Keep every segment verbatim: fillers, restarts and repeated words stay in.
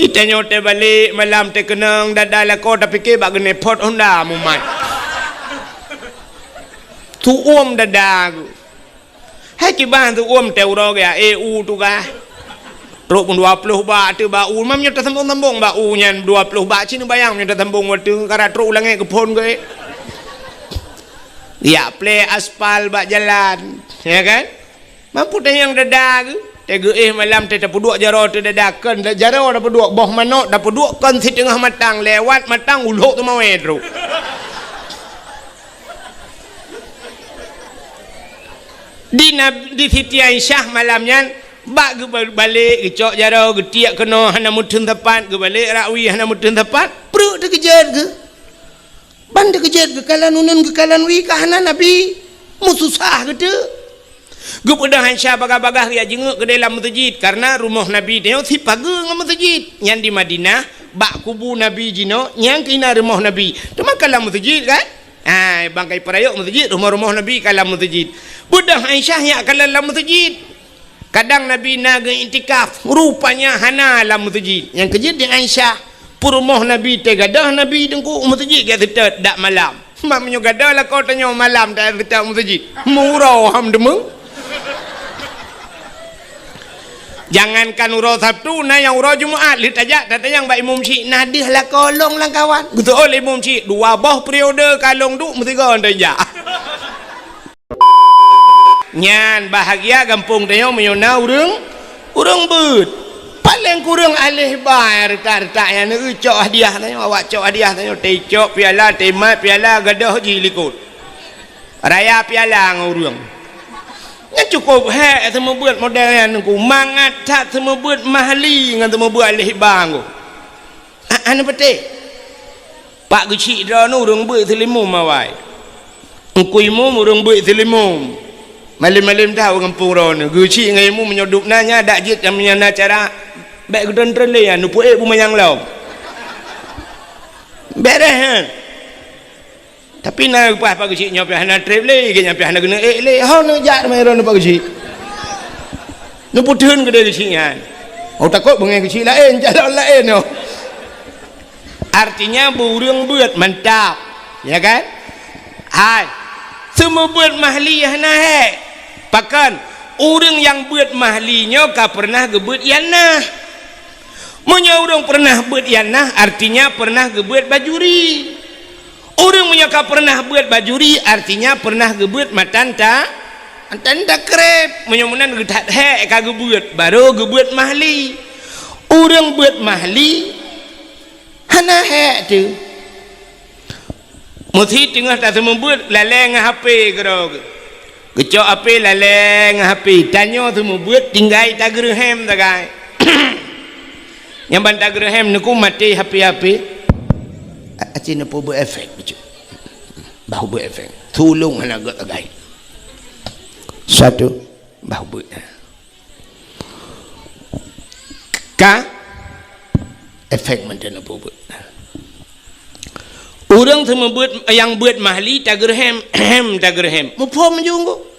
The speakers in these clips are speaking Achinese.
Itanyoe teubalek malam teukeunong dada lakoe tapike bak geuneuk phot honda mumat. Tuom dada geuh. Hai kiban tuom teuroe geuh, eh, u tugaih. Trok dua ploh bak teuh bak u, mam nyoe tasambong-sambong bak u nyan dua ploh bak, cit neubayang nyoe tasambong watèe kara trok u langèt geuphon geuh. Yak plè aspal bak jalan, ya kan? Mampu tanyong dada geuh, teuh geuéh malam teuh tapeuduek jaroe teuh dada, kon jaroe tapeuduek, boh manok tapeuduek kon siteungoh matang, lewat matang ulok teumawé trok. Di Nab-, di Siti Aisyah malam nyan, bak geubalek geucok jaroe geutiek keunoe hana meuteun sapat, geubalek rakwi hana meuteun sapat, pruet teukeujot geuh. Ban teukeujot geukalon uneun geukalon wie ka hana Nabi, meususah geuteuk. Geupeugah Aisyah bagah-bagah geujak jingeuk keudeh lam meuseujid, kareuna rumoh Nabi nyoe sipageue ngon meuseujid. Nyan di Madinah, bak kubu Nabi jinoe, nyan keuh na rumoh Nabi. Teuma ka lam meuseujid kan? Hai, bangkai peurayok meuseujid, rumoh-rumoh Nabi ka lam meuseujid. Beudôh Aisyah nyak kalon lam meuseujid. Kadang Nabi na geu-iktikaf, rupanya hana lam meuseujid. Nyang keujeuet di Aisyah, peurumoh Nabi teugadôh Nabi teungku meuseujid geuseutôt dak malam. Mak meunyoe gadôh lakoe tanyoe malam taseutôt meuseujid. Meuuroe ham deungoe. Jangankan uroe Sabtu, na nyang uroe Jumaat, lheueh tajak tatanyong bak imum syik, na deuh lakoe lôn lam kawan. Geuseuôt lé imum syik, dua boh periode ka lôn duek meusigoe tajak. Nyan bahagia gampông tanyoe meunyoe na ureuëng, ureuëng beuet. Paleng kureueng aléh ba nyang reutak-reutak nyan, neueu cok hadiah tanyoe, awak cok hadiah tanyoe, teucok piala, teumat piala, gadôh jih likot. Raya piala ngon ureuëng. Nyan cukôp hék seumeubeuet model nyan, Teungku. Mangat that seumeubeuet mahli ngon seumeubeuet aléh ba ngon. A-, hana patéh. Pak geuchik droeneuh ureuëng beuet seulimum awai. Teungku Imum ureuëng beuet seulimum. Malém-malém that ureuëng gampông droeneuh. Geuchik ngon Imum meunyoe dub na nyan dak jeuet nyang meunyoe na acara. Bék geutreun-treun lé nyan, neupeuék beumanyang lom. Beres nyan. Tapi na geupeugah Pak Geuchik nyoe pih hana treb lé, gét nyan pih hana geuneuk ék lé. Ho neujak teuma droeneuh Pak Geuchik. Neupeutheun keudéh geuchik nyan. Oh, takot beungéh geuchik laén, calon laén nyoe. Artinya, beu ureuëng beuet mantap. Ya kan? Hai. Seumeubeuet mahli hana hék. Pakon? Ureuëng nyang beuet mahli nyoe ka peureunah geubeuet ianah. Meunyoe ureuëng peureunah beuet ianah, artinya peureunah geubeuet bajuri. Ureuëng meunyoe ka peureunah beuet bajuri, artinya peureunah geubeuet matan ta-, matan takreb. Meunyoe meunan geuthat hék ka geubeuet, barô geubeuet mahli. Ureuëng beuet mahli hana hék teuh. Meusi teungoh taseumeubeuet lalée ngon H P keudroe geuh. Geucok H P lalée ngon H P, tanyoe seumeubeuet tinggai tageureuhem sagai. Nyang ban tageureuhem neuku maté H P-H P. A-, aci neupeubuet efek bacut. Bah buet efek. Tulông hana gét sagai. Satu, bah buet. Ka efek mantong neupeubuet. Ureuëng seumeubeuet nyang beuet mahli tageureuhem, hem tageureuhem. Muphom junggu.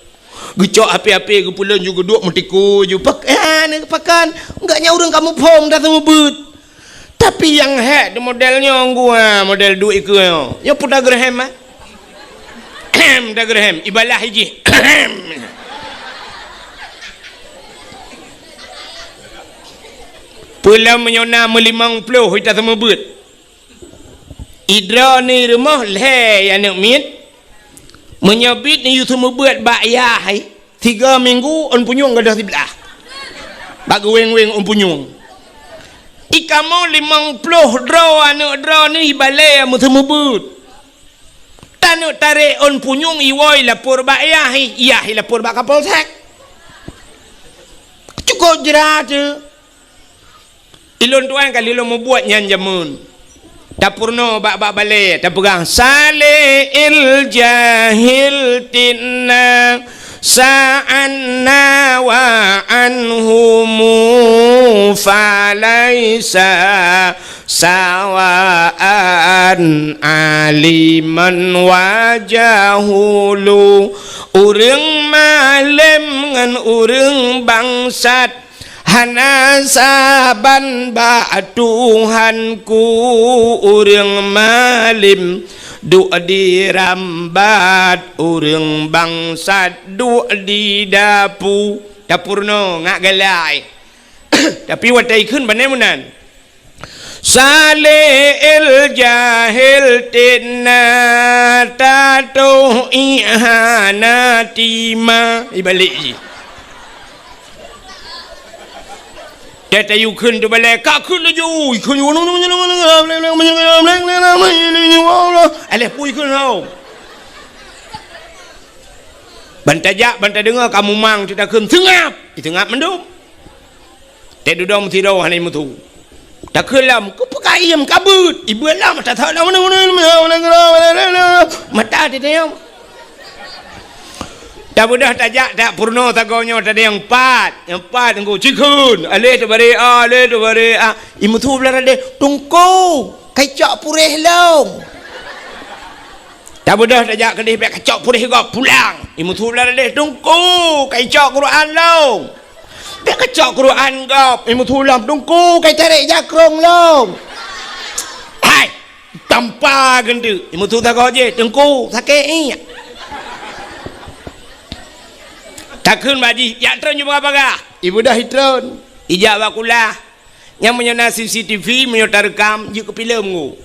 Geucok H P-H P geupeulon ju geuduek meutiku ju pak-, eh, ni pakon. Enggak nyan ureuëng ka muphom dah seumeubeuet. Tapi nyang hék di model nyoe gua, model duek ikeue nyoe. Nyoe peue tageureuhem, ah? Tageureuhem, ibalah ijih. Peulom meunyoe na meulimong ploh ita seumeubeuet. Idroe ni rumoh lhée aneuk miet. Meunyoe bit ni yue seumeubeuet bak yah, hai. Tiga minggu ôn punyueng gadôh siblah. Bak geuweng-weng ôn punyueng. Ikamoe limong ploh droe aneuk droe ni ibalée meuseumeubeuet. Taneuk tarek ôn punyueng iwoe lapor bak yah, yah ilapor bak Kapolsek. Cukôp jrat teuh. Ilôn tuan ka lheueh lôn mubuet nyan jameun. Tapeurunoe bak-bak balée, tapeugah, "Saleh il jahil tinna, sa'anna wa anhumu falaisa sawaan aliman wa jahulu." Ureuëng malém ngon ureuëng bangsat Hana saban bak Tuhanku ureuëng malem, duek dirambat ureuëng bangsat duek di dapu. Tapeurunoe ngat galai. Tapi watée ikheun banai meunan. Saleh el jahel tena tatoh ihana tima. Ibalek jih. Teu tayue kheun teubalai, ka kheun laju, kheun. Alah pui kheun hau. Ban tajak, ban tadeungoe ka mumang, teu takheun seungab. Iseungab mandum. Teududoe meusidroe hana imeuthu. Takheun lom, keupeue ka iem, ka beuet. Ibeut lom, mata that lom. Mata teuteum. Tabeudoh tajak, tak peurunoe sagoe nyoe tadi nyang pat. Nyang pat engko cikheun. Aleh teubari a, aleh teubari a. Imeuthu blah radeh, Teungku, kai cok puréh lom. Tabeudoh tajak keudeh, bèk kacok puréh gob pulang. Imeuthu blah radeh, Teungku, kai cok Quran lom. Bèk kacok Quran gob, imeuthu lom, Teungku, kai tarek jakrong lom. Hai, tampa geunteuk, imeuthu sagoe jih, Teungku, sakét iek. Takheun bak jih, jak treun ju bagah-bagah. Ibeudôh itreun, ijak bak kulah. Nyang meunyoe na C C T V, meunyoe tareukam, jeuet keu filem ngô.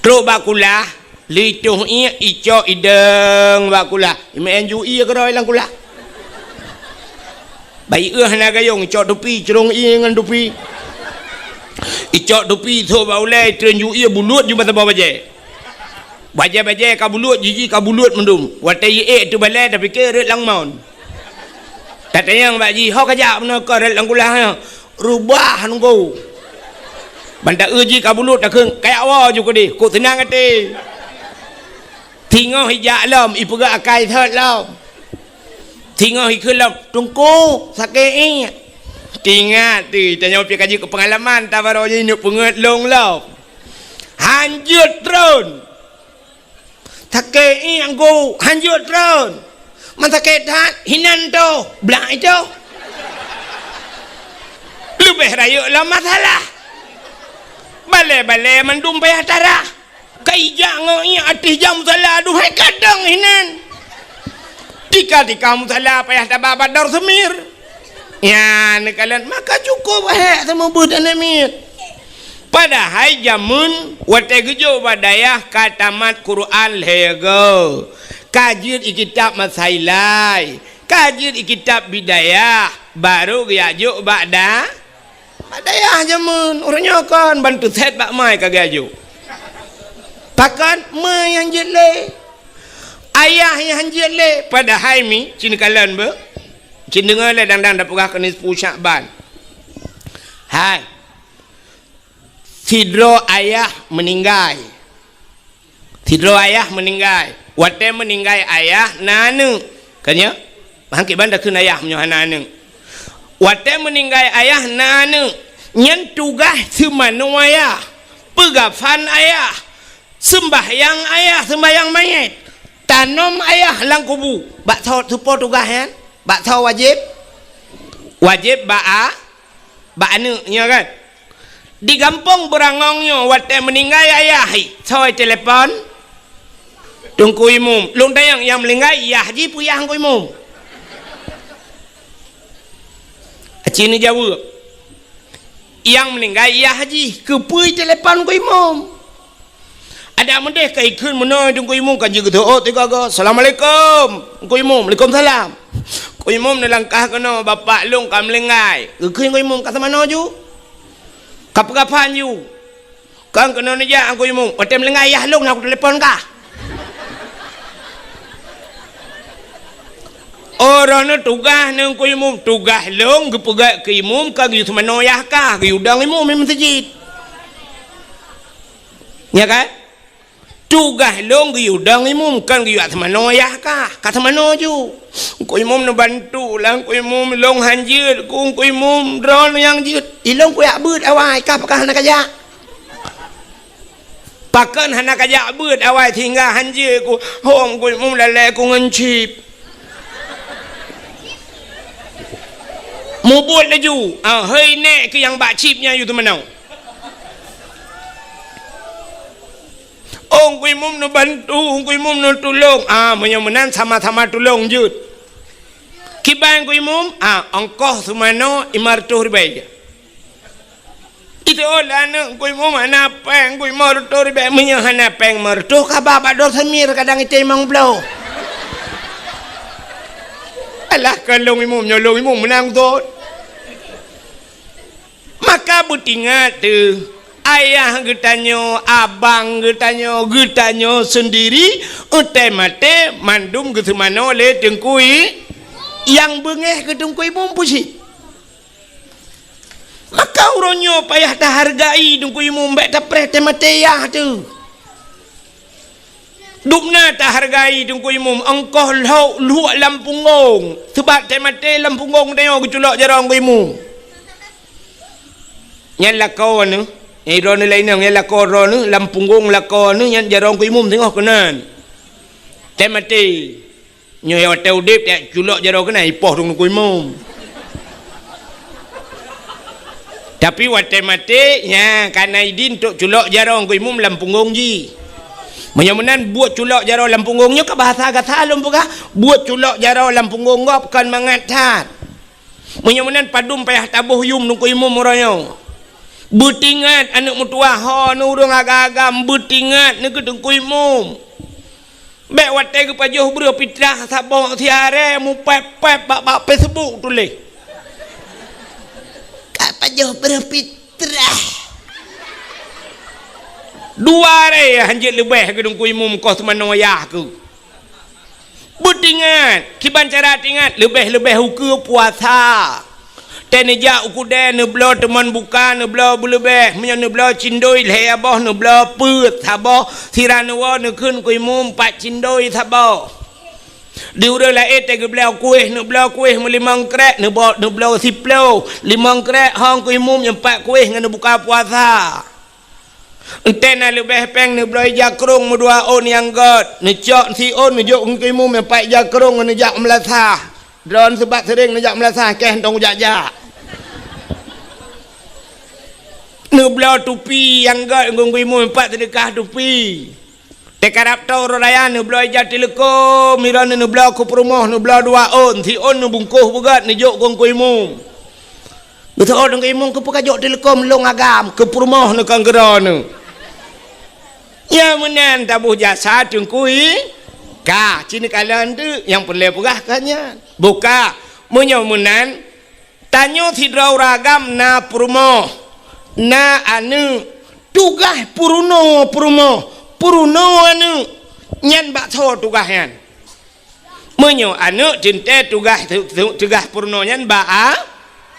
Trok bak kulah, lheuh itoh iek, icok idong bak kulah. Imeu'en ju ié keudroe lam kulah. Bayeue hana gayong, icok tupi, crông ié ngon tupi. Icok tupi, ithok bak ulèe, itreun ju ié, buluet ju meusaboh bajèe. Bajèe-bajèe ka buluet, jiji ka buluet mandum. Watèe ié ék teubalèe, tapike rhot lam mon. Tatanyong bak jih, "Ho kajak meunoe keu rhot lam kulah nyoe?" "Reubah nunggu." Ban taeu jih ka buluet, takheun, "Kajak woe ju keudeh, kok seunang até." Singoh ijak lom, ipeugah akai thot lom. Singoh ikheun lom, "Teungku, sakét iek." Teuingat teuh, tanyoe pih ka jeuet keu peungalaman, tabaroe jih neuk peungeut lôn lom. Hanjeuet treun. Sakét iek, Teungku, hanjeuet treun. Man sakét that, hinan toh, blak itoh. Leubeh rayeuk lam masalah. Balèe-balèe mandum payah tarah. Ka ijak ngon iek ateueh jam musala, aduhai kadang hinan. Tika-tika musala payah taba bak dor seumir. Nyan neukalon, maka cukôp hék seumeubeuet aneuk miet. Padahai jameun watèe geujok bak dayah ka tamat Quran lhèe goe, ka jeuet i kitab Masailai, ka jeuet i kitab Bidayah, barô geujak jok bak da-, bak dayah jameun. Uroe nyoe kon ban teusét bak ma ka geujak jok. Pakon ma nyang jeuet lé? Ayah nyang jeuet lé? Padahai mi, ci neukalon beuh. Ci neudeungoe lé dang-dang tapeugah keu nisfu Syakban. Hai. Sidroe ayah meuninggai. Sidroe ayah meuninggai. Watèe meuninggai ayah na aneuk. Kan nyo? Mangkét ban takheun ayah meunyoe hana aneuk. Watèe meuninggai ayah na aneuk. Nyan tugaih seumanoe ayah. Peugafan ayah. Seumbahyang ayah, seumbahyang manyét. Tanom ayah lam kubu. Bak soe teupeue tugaih nyan? Bak soe wajéb? Wajéb bak a-, bak aneuk nyoe kan? Di gampông Beurangong nyoe watèe meuninggai ayah, hi, soe telepon? Teungku Imum. Lôn tanyong nyang meuninggai yah jih peue yah Teungku Imum? Aci neujaweueb. Nyang meuninggai yah jih, keupeue telepon Teungku Imum? Adak meudeh ka ikheun meunoe Teungku Imum ka jeuet geuteuôt sigoe-goe. "Assalamualaikum, Teungku Imum." "Waalaikumsalam." "Teungku Imum neulangkah keunoe, bapak lôn ka meulinggai." Geukheun Teungku Imum, "Ka seumanoe ju? Ka peugafan ju?" "Kon keunoe neujak Teungku Imum. Watèe meulinggai yah lôn, na kutelepon kah." "Oh, droeneuh tugaih neuh Teungku Imum." "Tugaih lôn geupeugèt keu imum, ka geuyue seumanoe yah kah, geuyue dong imum di meuseujid." Nya kan? Tugaih lôn geuyue dong imum, kon geuyue seumanoe yah kah, ka seumanoe ju. Teungku Imum neubantu lah, Teungku Imum, lôn hanjeuet ku, Teungku Imum, droeneuh nyang jeuet. Ilôn kujak beuet awai, kah pakon hana kajak? Pakon hana kajak beuet awai sehingga hanjeuet ku, hom Teungku Imum lalè ku ngon chip. Mubuet laju, ah, hei nèk keuh nyang bak chip nyan yue teumanoe. Oh, Teungku Imum neubantu, Teungku Imum neutulông. Ah, meunyoe meunan sama-sama tulông jeuet. Kiban Teungku Imum, ah, ongkoh seumanoe lima reutôh ribèe. Itu oh, lé aneuk Teungku Imum hana pèng, Teungku Imum lima reutôh ribèe. Meunyoe hana pèng lima reutôh, ka ba bak Dor Samir kadang item limong ploh. Alah, kon lôn Imum, nyoe lôn Imum meunang thon. Maka beutingat teuh, ayah geutanyoe, abang geutanyoe, geutanyoe seundiri, watèe maté mandum geuseumanoe lé Teungku I-, nyang beungéh keu Teungku Imum peue cit. Maka uroe nyoe payah tahargai Teungku Imum, bèk tapreh watèe maté yah teuh. Dubna tahargai Teungku Imum, ongkoh lhok luek lam punggong. Seubab watèe maté lam punggong tanyoe geuculok jaroe Teungku Imum. Nyan lakoe neuh, nyang droeneuh laén inong, nyan lakoe droeneuh, lam punggong lakoe neuh nyan jaroe Teungku Imum singoh keunan. Watèe maté. Nyoe watèe udép, jak culok jaroe keunan, ipoh Teungku Imum. Tapi watèe maté, nyan ka na idin untuk culok jaroe Teungku Imum lam punggong jih. Meunyoe meunan, buet culok jaroe lam punggong nyoe ka bahasa gata lôn peugah, buet culok jaroe lam punggong gob kon mangat that. Meunyoe meunan, padum payah taboh yum Teungku Imum uroe nyoe. Beutingat aneuk meutuwah ho neuh ureueng agam-agam, beutingat neuh keu Teungku Imum. Bèk watèe geupajoh breuh pitrah saboh siharé mupèp-pèp bak, bak Facebook tuléh. Ka pajoh breuh pitrah. Dua haré han jeuet leubeh keu Teungku Imum, koh seumanoe yah keuh. Beutingat, kiban cara tingat, leubeh-leubeh ukeue puasa. Watèe neujak u keudè, neubloe teumon buka, neubloe beuleubeh, meunyoe neubloe cindoi lhèe boh, neubloe peuet saboh, sira neuwoe neukheun Teungku Imum pat cindoi saboh. Di ureueng laén watèe geubloe kuéh, neubloe kuéh meulimong krek, neubo-, neubloe siploh, limong krek ho Teungku Imum nyang pat kuéh ngon neubuka puasa. Watèe na leubeh pèng neubloe ija krông meudua ôn nyang gèt, neucok siôn neujok Teungku Imum nyang pat ija krông ngon neujak meulasah. Droeneuh seubab seuréng neujak meulasah, kèe hantong jak-jak. Neubloe tupi nyang gèt Teungku Imum nyang pat seudeukah tupi. Watèe karab toe uroe raya neubloe ija teuleukom, droeneuh neubloe keu peurumoh, neubloe dua ôn, siôn neubungkôh beugèt neujok Teungku Imum. Geuteuôt Teungku Imum, keupeue kajok teuleukom lôn agam, keu peurumoh neuh kon keu droeneuh. Nyan meunan taboh jasa Teungku I-, ka, ci neukalon teuk, nyang peureulèe peugah ka nyan. Buka, meunyoe meunan, tanyoe sidroe ureueng agam na peurumoh, na aneuk, tugaih peurunoe peurumoh, peurunoe aneuk, nyan bak soe tugaih nyan? Meunyoe aneuk teuntèe tugaih, tu-, tu-, tugaih peurunoe nyan bak a-,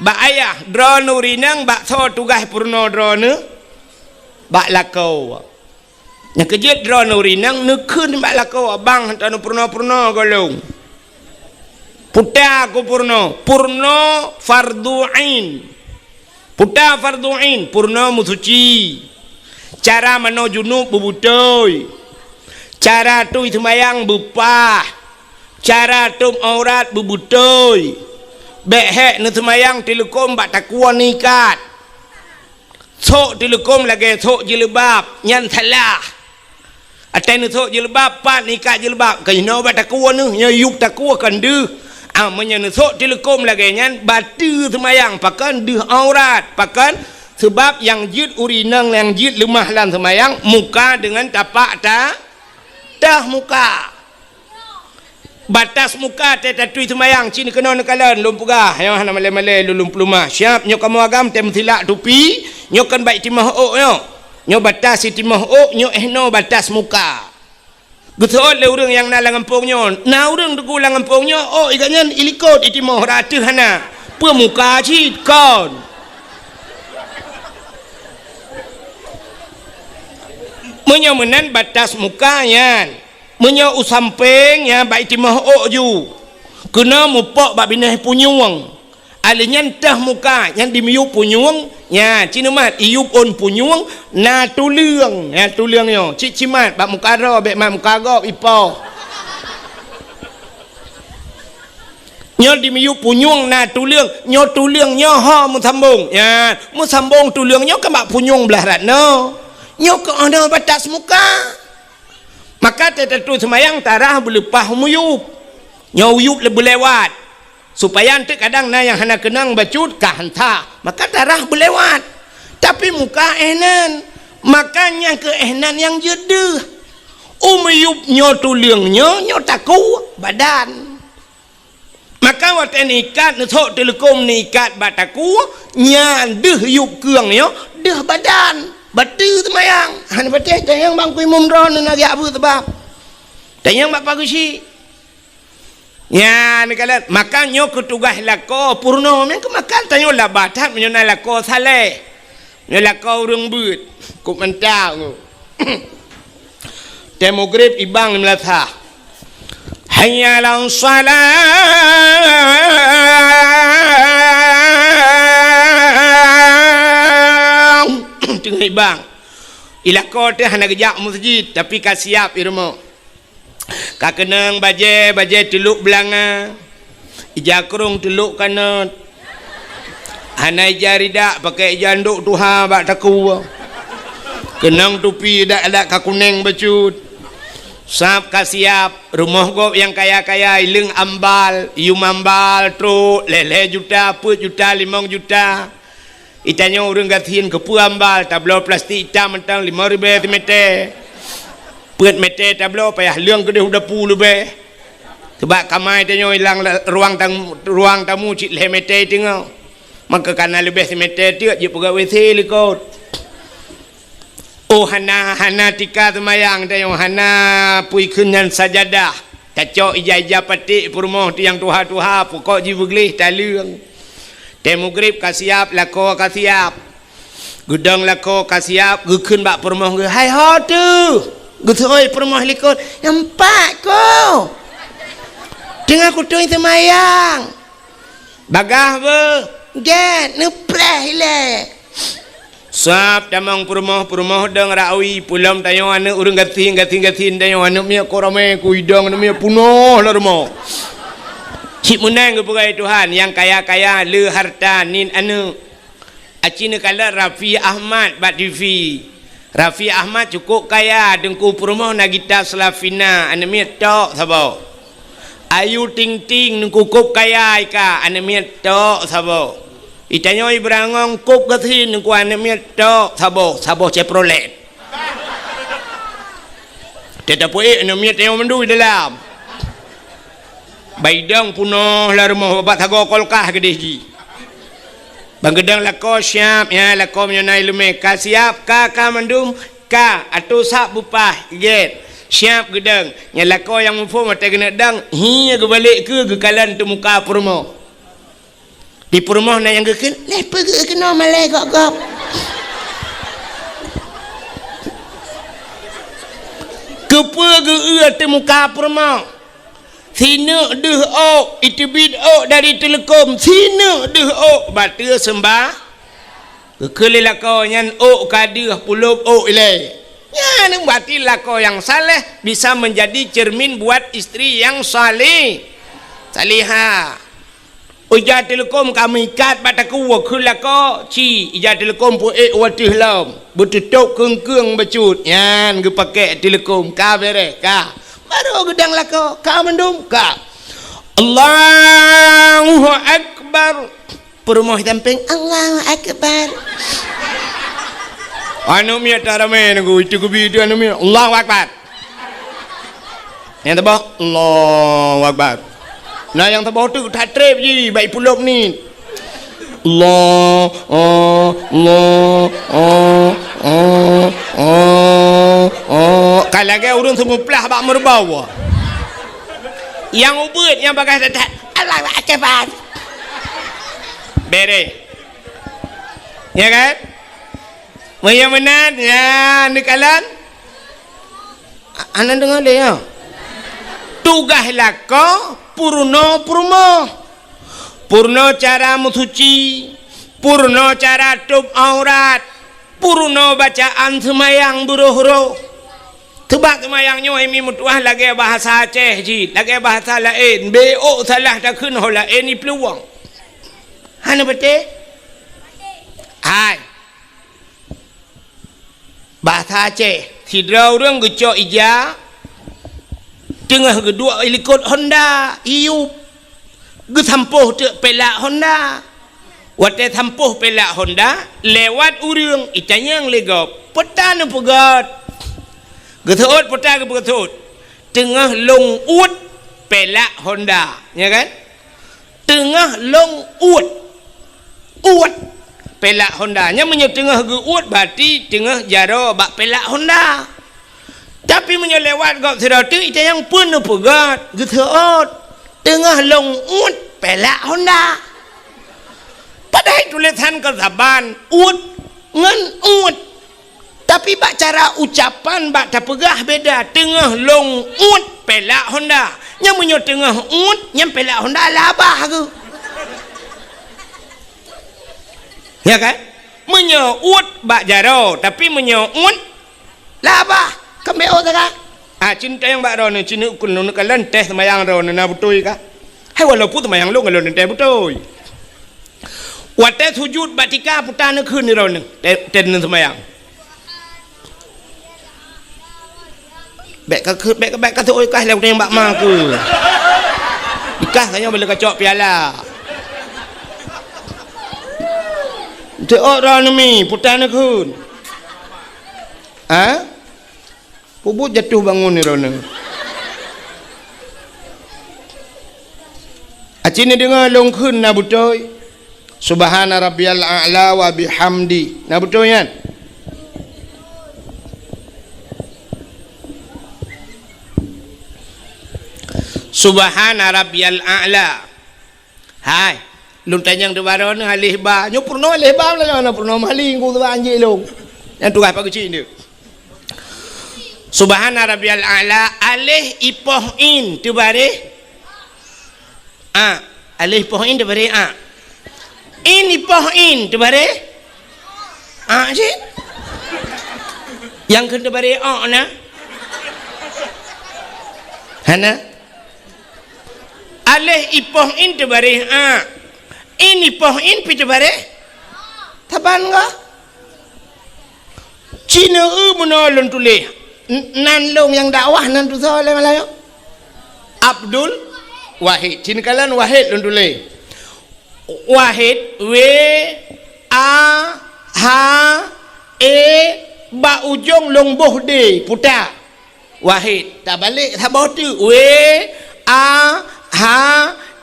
bak ayah, droeneuh ureueng inong bak soe tugaih peurunoe droeneuh? Bak lakoe. Nyang keujeuet droeneuh ureueng inong neukheun bak lakoe, "Bang, hana neupeurunoe-peurunoe gohlom." Peue ta kupeurunoe, peurunoe fardhu ain. Peue ta fardhu ain, peurunoe meusuci. Cara manoe junub beubeutôi. Cara tui seumayang beupah. Cara tôb aurat beubeutôi. Bèk hék neuseumayang teuleukom bak takue neuikat. Sôk teuleukom lagèe sôk jilbab, nyan salah. Watèe neusôk jilbab, pat neuikat jilbab, keunoe bak takue neuh, nyoe yup takue kon deuh. Ah, meunyoe neusôk teuleukom lagèe nyan, bateue seumayang, pakon deuh aurat, pakon? Seubab nyang jeuet ureueng inong nyang jeuet leumah lam seumayang, muka deungon tapak ta-, teuh muka. Batas muka watèe tatui seumayang, ci neukeunong neukalon, lôn peugah, nyoe hana malèe-malèe lôn, lôn peuleumah. Siap, nyoe kamoe agam tém silak tupi, nyoe kon bak timoh ôk nyoe. Nyoe batas timoh ôk, nyoe 'oh noe batas muka. Geuseuôt lé ureueng nyang na lam gampông nyoe. Na ureueng teungku lam gampông nyoe, ôk gobnyan ilikot itimoh, rata hana. Peue muka cit kon. Meunyoe meunan batas muka nyan. Meunyoe u sampéng, nyan bak itimoh ôk ju. Keunoe mupok bak binéh punyueng. Alèh nyan teuh muka, nyan dimiyup punyueng, nyan ci neumat iyup ôn punyueng, na tuleueng, na tuleueng nyoe. Cit cimat bak muka droe, bèk mat muka gob ipoh. Nyoe di miyueb punyueng na tuleueng, nyoe tuleueng nyoe ho meusambong. Nyan, meusambong tuleueng nyoe keu bak punyueng blaih rat nyoe. Nyoe keu oh nyoe batas muka. Maka teutetu seumayang tarah beuleupah miyueb. Nyoe uyueb le-, beulewat. Supaya eunteuk kadang na nyang hana keunong bacut ka hanta. Maka tarah beulewat. Tapi muka eh nan. Maka nyang keu eh nan nyang jeuet deuh. U miyueb nyoe tuleueng nyoe, nyoe takue badan. Maka watée neuikat, neusok teuleukom neuikat bak takue, nyan deuh yueb keueng nyoe, deuh badan. Bateue seumayang. Hana patéh tanyong bang kui mum droe na geujak beuet sabab. Tanyong bak pageusyi. Nyan kalon, maka nyoe keu tugaih lakoe peurunoe, meunan keu maka tanyoe laba that meunyoe na lakoe saleh. Nyoe lakoe ureuëng beuet, kok mantap nyoe. Tée mugrib ibang di meulasah. Hayya 'alas shalah. Teungoh ibang. I lakoe teuh hana geujak meuseujid, tapi ka siab i rumoh. Ka keunong bajée, bajée teulok beulanga, ija krong teulok kanot. Hana ija ridak, pakai ija andok tuha bak takue. Keunong tupi dak-dak ka kuneng bacut. Sab ka siab, rumoh gob nyang kaya-kaya, ileueng ambal, yum ambal, trok, lhée-lhée juta, peuet juta, limong juta. Itanyoe ureuëng gasien keupeue ambal, tabloe plastik itam mantong limong ribée simeté. Peuet meté tabloe payah leueng keudeh u dapu leubeh. Sabab kama itanyoe ilang la-, ruang tamu, ruang tamu cit lhée meté teungoh. Maka kana leubeh simeté teuk jeuet peugah WC likot. Oh, hana, hana tika seumayang tanyoe, hana peue kheun nyan sajadah. Tacok ija-ija paték peurumoh tu nyang tuha-tuha, pukok jih beugleh taleueng. Tée mugrib ka siab, lakoe ka siab. Geudong lakoe ka siab, geukheun bak peurumoh geuh, "Hai ho teuh!" Geuseuôt peurumoh likot, "Nyan pat ko! Teungoh kutui seumayang!" Bagah beuh, gét, neupreh ilée. Sab tamong peurumoh, peurumoh dong rawi, pulom tanyoe aneuëk ureuëng gasien, gasien-gasien tanyoe aneuëk miet ko ramé, ku idong aneuëk miet punoh lam rumoh. Cit meunan geupeugah Tuhan, nyang kaya-kaya le harta nit aneuëk. Aci neukalon Raffi Ahmad bak TV. Raffi Ahmad cukup kaya, teungku peurumoh na gita Slavina, aneuëk miet tok saboh. Ayu Ting Ting, teungku kop kaya ika, aneuëk miet tok saboh. Itanyoe Ibrangong kop gasien, teungku aneuëk miet tok saboh, saboh Chevrolet. Teuh tapeuék aneuëk miet tanyoe mandum dalam. Baidong punoh lam rumoh, babah sagoe kolkah keudeh jih. Bang geudong lakoe siab, ya, lakoe meunyoe na iéleumé ka siab, ka, ka mandum, ka, atô sab beupah, gét. Siab geudong, nyan lakoe nyang muphom watée keuneuk dong, hi geubalek keu geukalon teumuka peurumoh. Di peurumoh na nyang geukheun, "Lé peue geuh keunoe malée gop-gop?" Keupeue geu-eu teumuka peurumoh? Sineuk deuh ôk, iteubiet ôk dari teuleukom, sineuk deuh ôk, bateue seumbah. Geukheun lé lakoe nyan ôk ka deuh, pulop ôk ilée. Nyan berarti lakoe nyang saleh bisa menjadi cermin buat istri yang saleh, salihah. Ija teuleukom ka meuikat bak takue, kheun lakoe, ci, ija teuleukom peuék u ateueh lom, beututôb keung-keung bacut, nyan geupakék teuleukom, ka béréh, ka. Barô geudong lakoe, ka mandum, ka. Allahu Akbar. Peurumoh sampéng, "Allahu Akbar." Aneuëk miet taramé nunggu, itu geubi itu aneuëk miet, "Allahu Akbar." Nyang saboh, "Allahu Akbar." Nah, nyang saboh tu that treb jih, bak ipulop ni. Allah, oh, Allah, oh, oh, oh, oh. Ka lagée ureuëng seumuplah bak meureubau. Nyang ubeuet, nyang bagah that-that, "Allahu Akbar." Béréh. Ya kan? Meunyoe meunan, ya, neukalon. A-, hana deungoe lé, ya. Tugaih lakoe peurunoe peurumoh. Peurunoe cara meusuci, peurunoe cara tôb aurat, peurunoe bacaan seumayang beuroh-roh. Teubak seumayang nyoe, hai mi meutuah, lagée bahasa Aceh jih, lagée bahasa laén, bék salah takheun ho laén ipeuluwang. Hana beutôi? Hai. Bahasa Aceh, sidroe ureuëng geucok ija, teungoh geuduek likot honda, iyup, geusampôh teuk pelak honda. Watée sampôh pelak honda, lewat ureuëng, itanyong lé gob, "Peue ta neupeugét?" Geuseuôt, peue ta geupeugét? "Teungoh lôn uet pelak honda." Nya kan? Teungoh lôn uet. Uet pelak honda. Nyan meunyoe teungoh geuuet, berarti teungoh jaroe bak pelak honda. Tapi meunyoe lewat gob sidroe teuk, itanyong, "Peue neupeugét?" Geuseuôt, "Teungoh lôn uet pelak honda." Padahai tulésan kon saban, uet ngon uet. Tapi bak cara ucapan, bak tapeugah beda. "Teungoh lôn uet pelak honda." Nyan meunyoe teungoh uet, nyan pelak honda labah keuh. Ya kan? Meunyoe uet bak jaroe, tapi meunyoe uet labah, keumbeo saga. Ah, cintayong bak droeneuh, ci neukheun, neukalon teh seumayang droeneuh na beutôi kah? Hai, walaupun seumayang lôn, lôn teh beutôi. Watée sujut bak tika, peue ta neukheun droeneuh, teh, teh seumayang. Bék ka keu-, bék, bék ka teuôt ikah lé ureuëng bak ma keuh. Ikah tanyoe bela kacok piala. Teuôt droeneuh mi, peue ta neukheun. Ha? Peubuet jatuh bangun droeneuh. Aci neudeungoe lôn kheun na beutôi. Subhana rabbiyal a'la wa bihamdi. Na beutôi nyan? Subhana rabbiyal a'la. Hai, lôn tanyong teubaroe neuh aleh ba. Nyoe peurunoe aleh ba, meulayeue na peurunoe mali, ngku teuba anjing lôn. Nyang tugaih Pak Geuchik nyoe. Subhana rabbiyal a'la, aleh ipoh in teubareh a. Aleh ipoh in teubareh a. In ipoh in teubareh a cit. Nyang kheun teubareh o na? Hana? Aleh ipoh in teubareh a. In ipoh in pi teubareh saban ga. Ci neueu meunoe lôn tuléh. N-, nan lôn nyang dakwah nan tusoe lé Malayu. Abdul Wahid. Ci neukalon Wahid lôn tuléh. Wahid, W, A, H, E, bak ujong lôn boh D, peue ta? Wahid. Tabalek saboh teuk. W, A, H,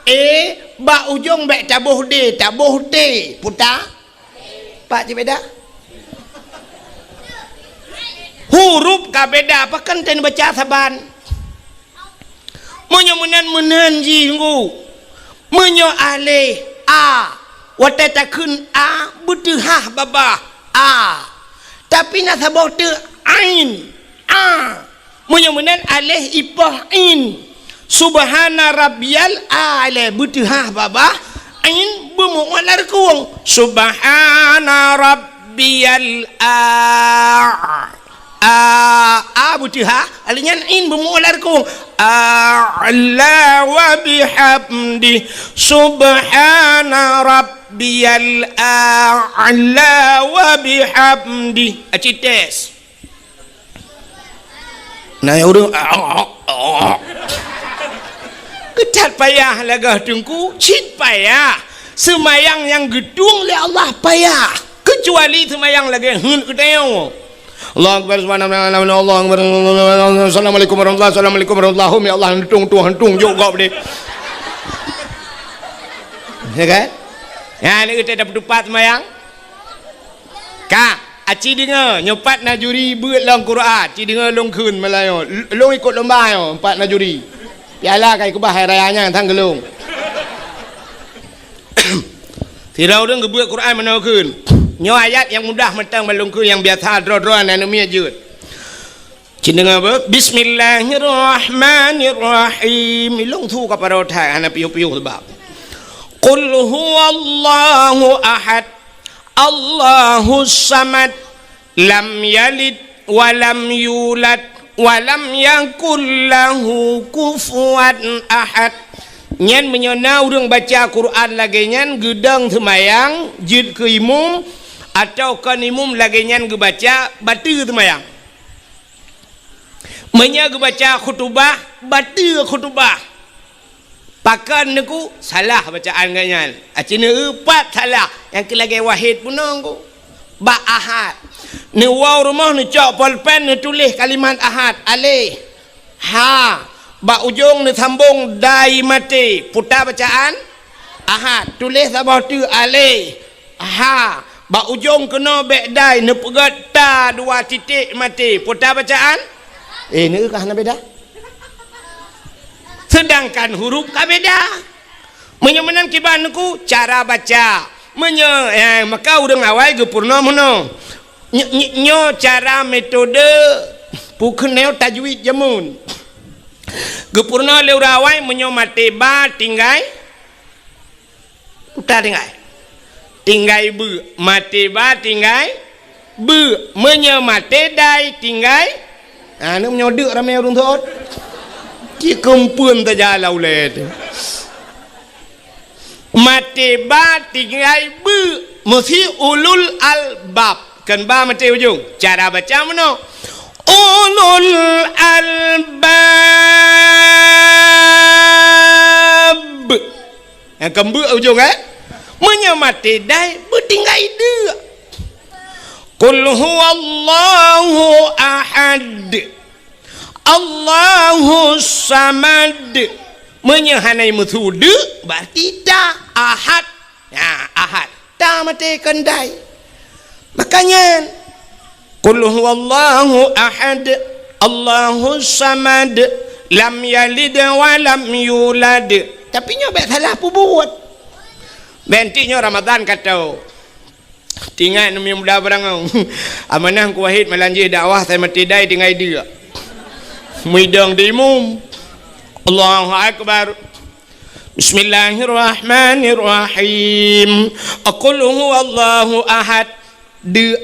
E, bak ujong bék taboh D, taboh T, peue ta? Pat cit beda? Huruf ka beda, pakon teubaca saban. Meunyoe meunan, meunan jih ngku. Meunyoe aleh a, watée takheun a, beuteuhah babah a. Tapi na saboh teuk ain, a. Meunyoe meunan aleh ipoh in. Subhana rabbiyal a'la, beuteuhah babah, in beumeu'uet lam reukong. Subhana rabbiyal a. A, a beuteuhah, aleh nyan in beumeu'uet lam reukong. A'la wa bihamdi. Subhana rabbiyal a'la wa bihamdi. Aci tes. Na nyang ureuëng, "Keutat payah lagée teungku, cit payah. Seumayang nyang geutueng lé Allah payah, keucuali seumayang lagée heuet geutanyoe." Allahu Akbar, subhanallah, Allahu Akbar, assalamualaikum warahmatullahi, assalamualaikum warahmatullahi, ya Allah, heuet tueng, tueng, tueng, jok gob deh. Ya kan? Ya, ni kita dapat tupat seumayang. Ka, aci deungoe, nyoe pat na juri beuet lom Quran, ci deungoe lôn kheun meulayeue. L-, lôn ikot lomba nyoe, pat na juri. Piala ka ikeubah hai raya nyan sang geulong. Sidroe ureuëng geubeuet Quran meunoe kheun. Nyoe ayat nyang mudah mantong ban lôn kheun, nyang biasa droe-droe aneuk miet jeuet. Ci deungoe beuh, Bismillahirrahmanirrahim. Ilong su ka paro that hana piôh-piôh sebab. Qul huwallahu ahad. Allahus samad. Lam yalid wa lam yulad. Wa lam yakul lahu kufuwan ahad. Nyan meunyoe na ureuëng baca Quran lagée nyan geudong seumayang, jeuet keu imum, atawa kon imum lagée nyan geubaca, bateue seumayang. Meunyoe geubaca khutubah, bateue khutubah. Pakon neuku salah bacaan geuh nyan. Aci neueupat salah, nyang keu lagée wahid bunoe ku. Bak ahad. Neuwoe rumoh neucok polpen neutuléh kalimat ahad, aleh. Ha. Bak ujong neusambong dai maté, puta bacaan ahad. Tuléh saboh teuk aleh. Ha, bak ujong keunoe bék dai neupeugét ta dua titik maté. Peue ta bacaan? Eh, neueu ka hana beda. Seudangkan huruf ka beda. Meunyoe meunan kiban neuku cara baca. Meunyoe, eh, maka ureuëng awai geupeurunoe meunoe. Ny-, ny-, nyoe cara metode pukeuneue tajwid jameun. Geupeurunoe lé ureuëng awai meunyoe maté ba tinggai Uta tinggai. Tinggai beu. Maté ba tinggai beu. Meunyoe maté dai tinggai. Ha, ni meunyoe deuk ramé ureuëng seuôt. Cit keumpeuen saja lam ulée teuh. Maté ba tinggai beu. Meusi ulul albab. Kan ba maté ujong. Cara baca meunoe. Ulul albab. Nyang keumbeuek ujong, eh? Meunyoe maté dai, beutinggai deuk. Qul huwallahu ahad. Allahus samad. Meunyoe hana meusu deuk, berarti ta ahad. Nah, ahad. Ta maté kon dai. Makanya, Qul huwallahu ahad, Allahus samad, lam yalid wa lam yulad. Tapi nyoe bék salah peubuet. Bék nyoe Ramadan kata. Tinggai neumi muda barangau. Amanah Teungku Wahid malanjih dakwah, saya mati dai tinggai dia. Muidong di imum. Allahu Akbar. Bismillahirrahmanirrahim. Qul huwallahu ahad. Deuk.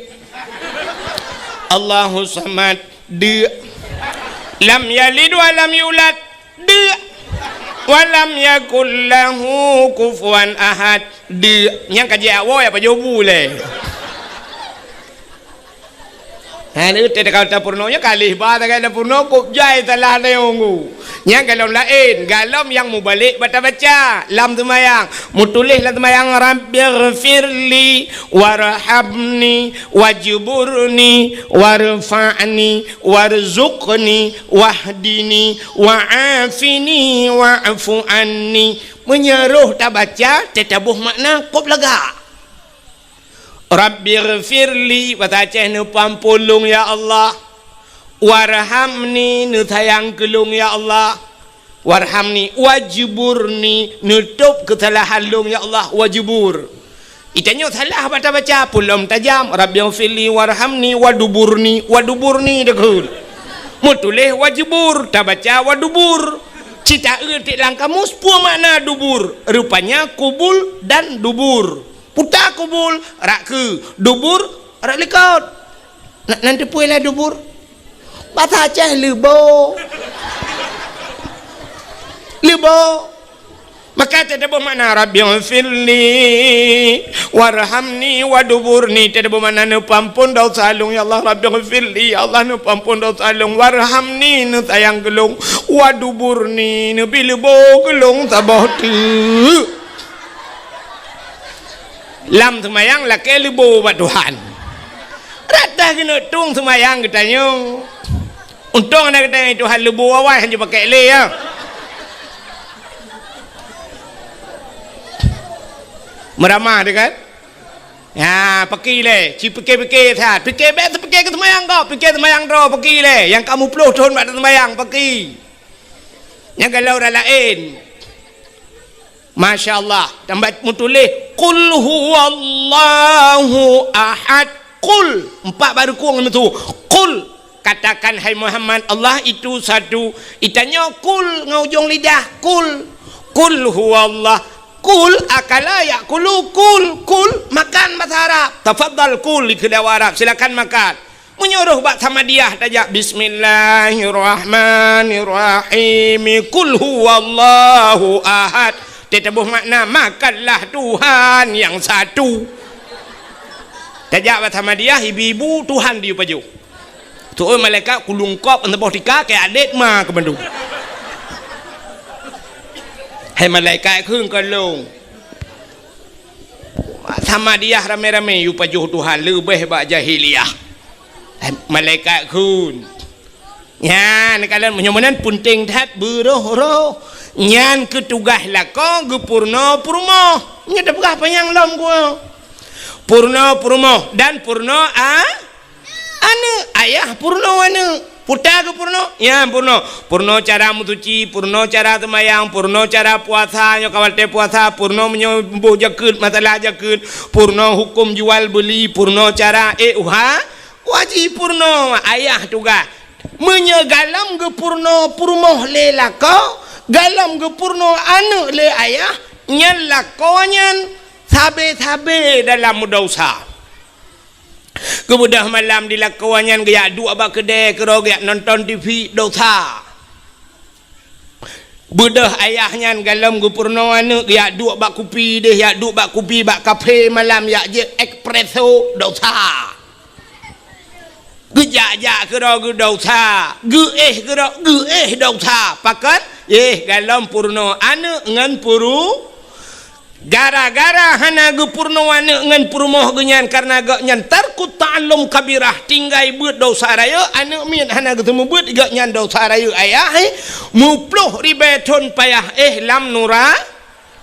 Allahu samad. Deuk. Lam yalid wa lam yulad. Deuk. Wa lam yakul lahu kufuwan ahad. Deuk. Nyang ka jiak woe apa jobu lé. Ha, ni teuka tapeurunoe nyoe kalih ba tagai tapeurunoe kok jai salah tayong ku. Nyang golom laén, golom nyang mubalek bata baca lam seumayang. Mutuléh lam seumayang, Rabbighfirli warhamni wajburni warfa'ni warzuqni wahdini wa'afini wa'fu anni. Meunyoe roh tabaca, teutabôh makna kop lagak. Rabbighfirli, basa Aceh, neupeuampôn lôn ya Allah. Warhamni, neusayang keu lôn ya Allah. Warhamni, wajburni, neutôb keusalahan lôn ya Allah, wajbur. Itanyoe salah bata baca, pulom tajam, Rabbighfirli warhamni waduburni, waduburni deukeue. Meutuléh wajbur, tabaca wadubur. Cit taeu tiek lam kamus, peue makna dubur? Rupanya kubul dan dubur. Puta kubul, rak keue, dubur, rak likot. Na, nan teupeue lah dubur? Basa Aceh leubo. Leubo. Maka teutabôh makna Rabbighfirli warhamni waduburni, teutabôh makna neupeuampôn dosa lôn ya Allah, Rabbighfirli ya Allah neupeuampôn dosa lôn, warhamni neusayang keu lôn, waduburni neubi leubo keu lôn saboh teuk. Lam seumayang lakée leubo bak Tuhan. Rata keuneuk tueng seumayang geutanyoe. Untông na geutanyoe Tuhan leubo awai hana jipakék lé, ya. Meuramah deh kan? Ya, paki lé, ci pike-pike that. Pike bék teupike keu seumayang kau, pike seumayang droe paki lé. Nyang ka muplôh thon bak seumayang paki. Nyang galau ureuëng laén. Masya Allah, tambah meutuléh, "Qul huwallahu ahad." Qul, empat baru kueng itu. "Qul," katakan, hai Muhammad, Allah itu satu. Itanyoe qul ngon ujong lidah, qul. "Qul huwallah." Qul akala ya'kulu, qul, qul, makan bahasa Arab. Tafadhal kul, dikheun lé Arab, silakan makan. Meunyoe roh bak Samadiyah tajak, "Bismillahirrahmanirrahim. Qul huwallahu ahad." Teutabôh makna, "Makanlah Tuhan yang satu." Tajak bak Samadiyah, ibu-ibu, Tuhan diyue pajoh. Tu'oh malaikat kulungkop, saboh tika, keu adét ma keu mandum. Hai malaikat kheun keu lôn. Samadiyah ramé-ramé yue pajoh Tuhan leubeh bak jahiliyah. Eh, malaikat kheun. Nyan, kalon meunyoe meunan peunteng that beuroh-roh. Nyan keu tugaih lakoe geupeurunoe peurumoh. Nyoe tapeugah panyang lom geuh. Peurunoe peurumoh dan peurunoe a-, Aneuk, ayah peurunoe aneuk. Peue ta geupeurunoe? Nyan peurunoe. Peurunoe cara meusuci, peurunoe cara seumayang, peurunoe cara puasa, nyoe ka watée puasa, peurunoe meunyoe boh jakeuet, masalah jakeuet, peurunoe huköm jual beuli, peurunoe cara, eh, uha, wajéb peurunoe. Ayah tugaih. Meunyoe galom geupeurunoe peurumoh lé lakoe, galom geupeurunoe aneuk lé ayah, nyan lakoe nyan sabe-sabe dalam meudesya. Geubeudôh malam di lakoe nyan geujak duek bak keudè keudroe geujak nonton T V, desya. Beudôh ayah nyan galom geupeurunoe aneuk geujak duek bak kupi deh, jak duek bak kupi bak kafe malam jak jép espresso, desya. Geujak-jak keudroe geu desya, geuéh keudroe geuéh desya. Pakon? Eh, galom peurunoe aneuk ngon peuru-, Gara-gara hana geupeurunoe aneuk ngon peurumoh geuh nyan, kareuna gobnyan tarkut ta'allum kabirah, tinggai beuet desya rayeuk, aneuk miet hana geuseumeubeuet, gobnyan desya rayeuk ayah, eh, meuploh ribée thon payah, eh, lam nura-,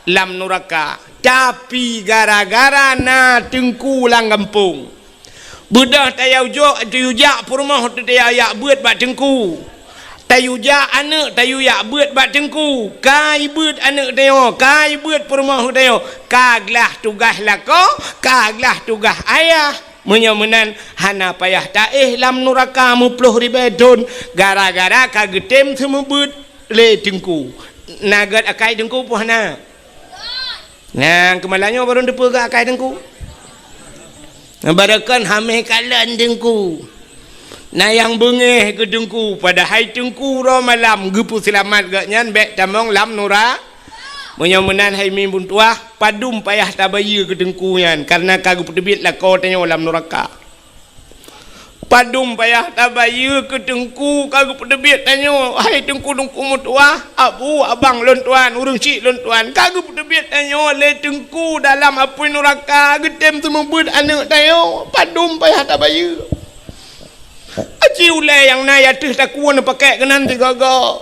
lam nuraka. Tapi gara-gara na teungku lam gampông, Beudôh tayue jok, tayue jak peurumoh teuh tayue jak beuet bak teungku. Tayue jak aneuk tayue jak beuet bak teungku. Ka ibeuet aneuk tanyoe, ka ibeuet peurumoh tanyoe. Ka glah tugaih lakoe, ka glah tugaih ayah. Meunyoe meunan, hana payah taéh lam nuraka meuploh ribée thon, gara-gara ka geutem seumeubeuet lé teungku. Na gét akai teungku peue hana? Nyang keumalanyoe barô teupeugah akai teungku. Barokon hamé kalon teungku. Na nyang beungéh keu teungku, padahai teungku uroe malam geupeuseulamat gobnyan bék tamong lam nura-. Meunyoe meunan hai mi beutuah, padum payah tabayeue keu teungku nyan, kareuna ka geupeuteubiet lakoe tanyoe lam nuraka. Padum payah tabayeue keu teungku ka geupeuteubiet tanyoe, hai teungku-teungku meutuah, abu, abang lôn tuan, ureuëng chik lôn tuan, ka geupeuteubiet tanyoe lé teungku dalam apui nuraka geutem seumeubeuet aneuk tanyoe. Padum payah tabayeue. Aci ulée nyang na ateueh takue neupakék keunan sigoe-goe.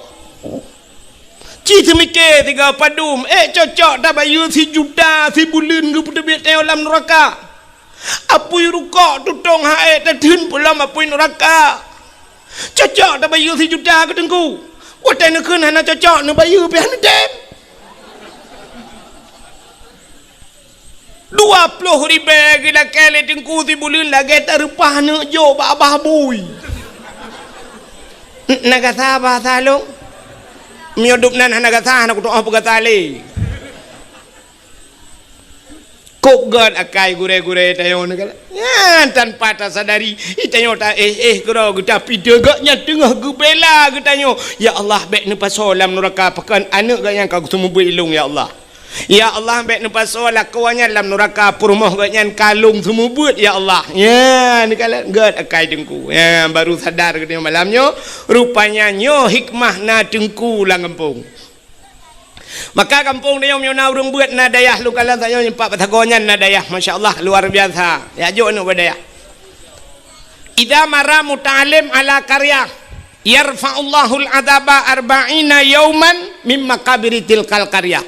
Ci seumiké sigoe padum, ék cocok tabayeue sijuta sibuleuen geupeuteubiet tanyoe lam nuraka. Apui rukok tutong hai tatheun peulom apui nuraka. Cocok tabayeue sijuta keu teungku. Watée neukheun hana cocok neubayeue pih hana tem. Dua ploh ribée geulakée lé teungku sibuleuen lagée tareupah neuk jok bak babah bui. Na gasa bahasa lôn. Meunyoe dum nan hana gasa hana kutuoh peugasa lé. Kok gét akai gurée-gurée tanyoe nyan, tanpa tasadari, tanyoe taéh-éh keudroe geuta pideuh gobnyan teungoh geubela geutanyoe. Ya Allah, bék neupasoe lam nuraka pakon aneuk gobnyan ka geuseumeubeuet ilong, ya Allah. Ya Allah, bék neupasoe lakoe nyan lam nuraka peurumoh gobnyan ka lôn seumeubeuet, ya Allah. Nyan, gét akai teungku. Nyan, baru sadar geutanyoe malam nyoe, rupanya nyoe hikmah na teungku lam gampông. Maka gampông tanyoe meunyoe na ureuëng beuet na dayah lôn kalon tanyoe nyimpak bak sagoe nyan na dayah, masya Allah, luar biasa. Ya jok aneuk bak dayah. Idza marra muta'allim ala qaryah, yarfa'ullahul adzaba arba'ina yauman mim maqabiri tilkal qaryah.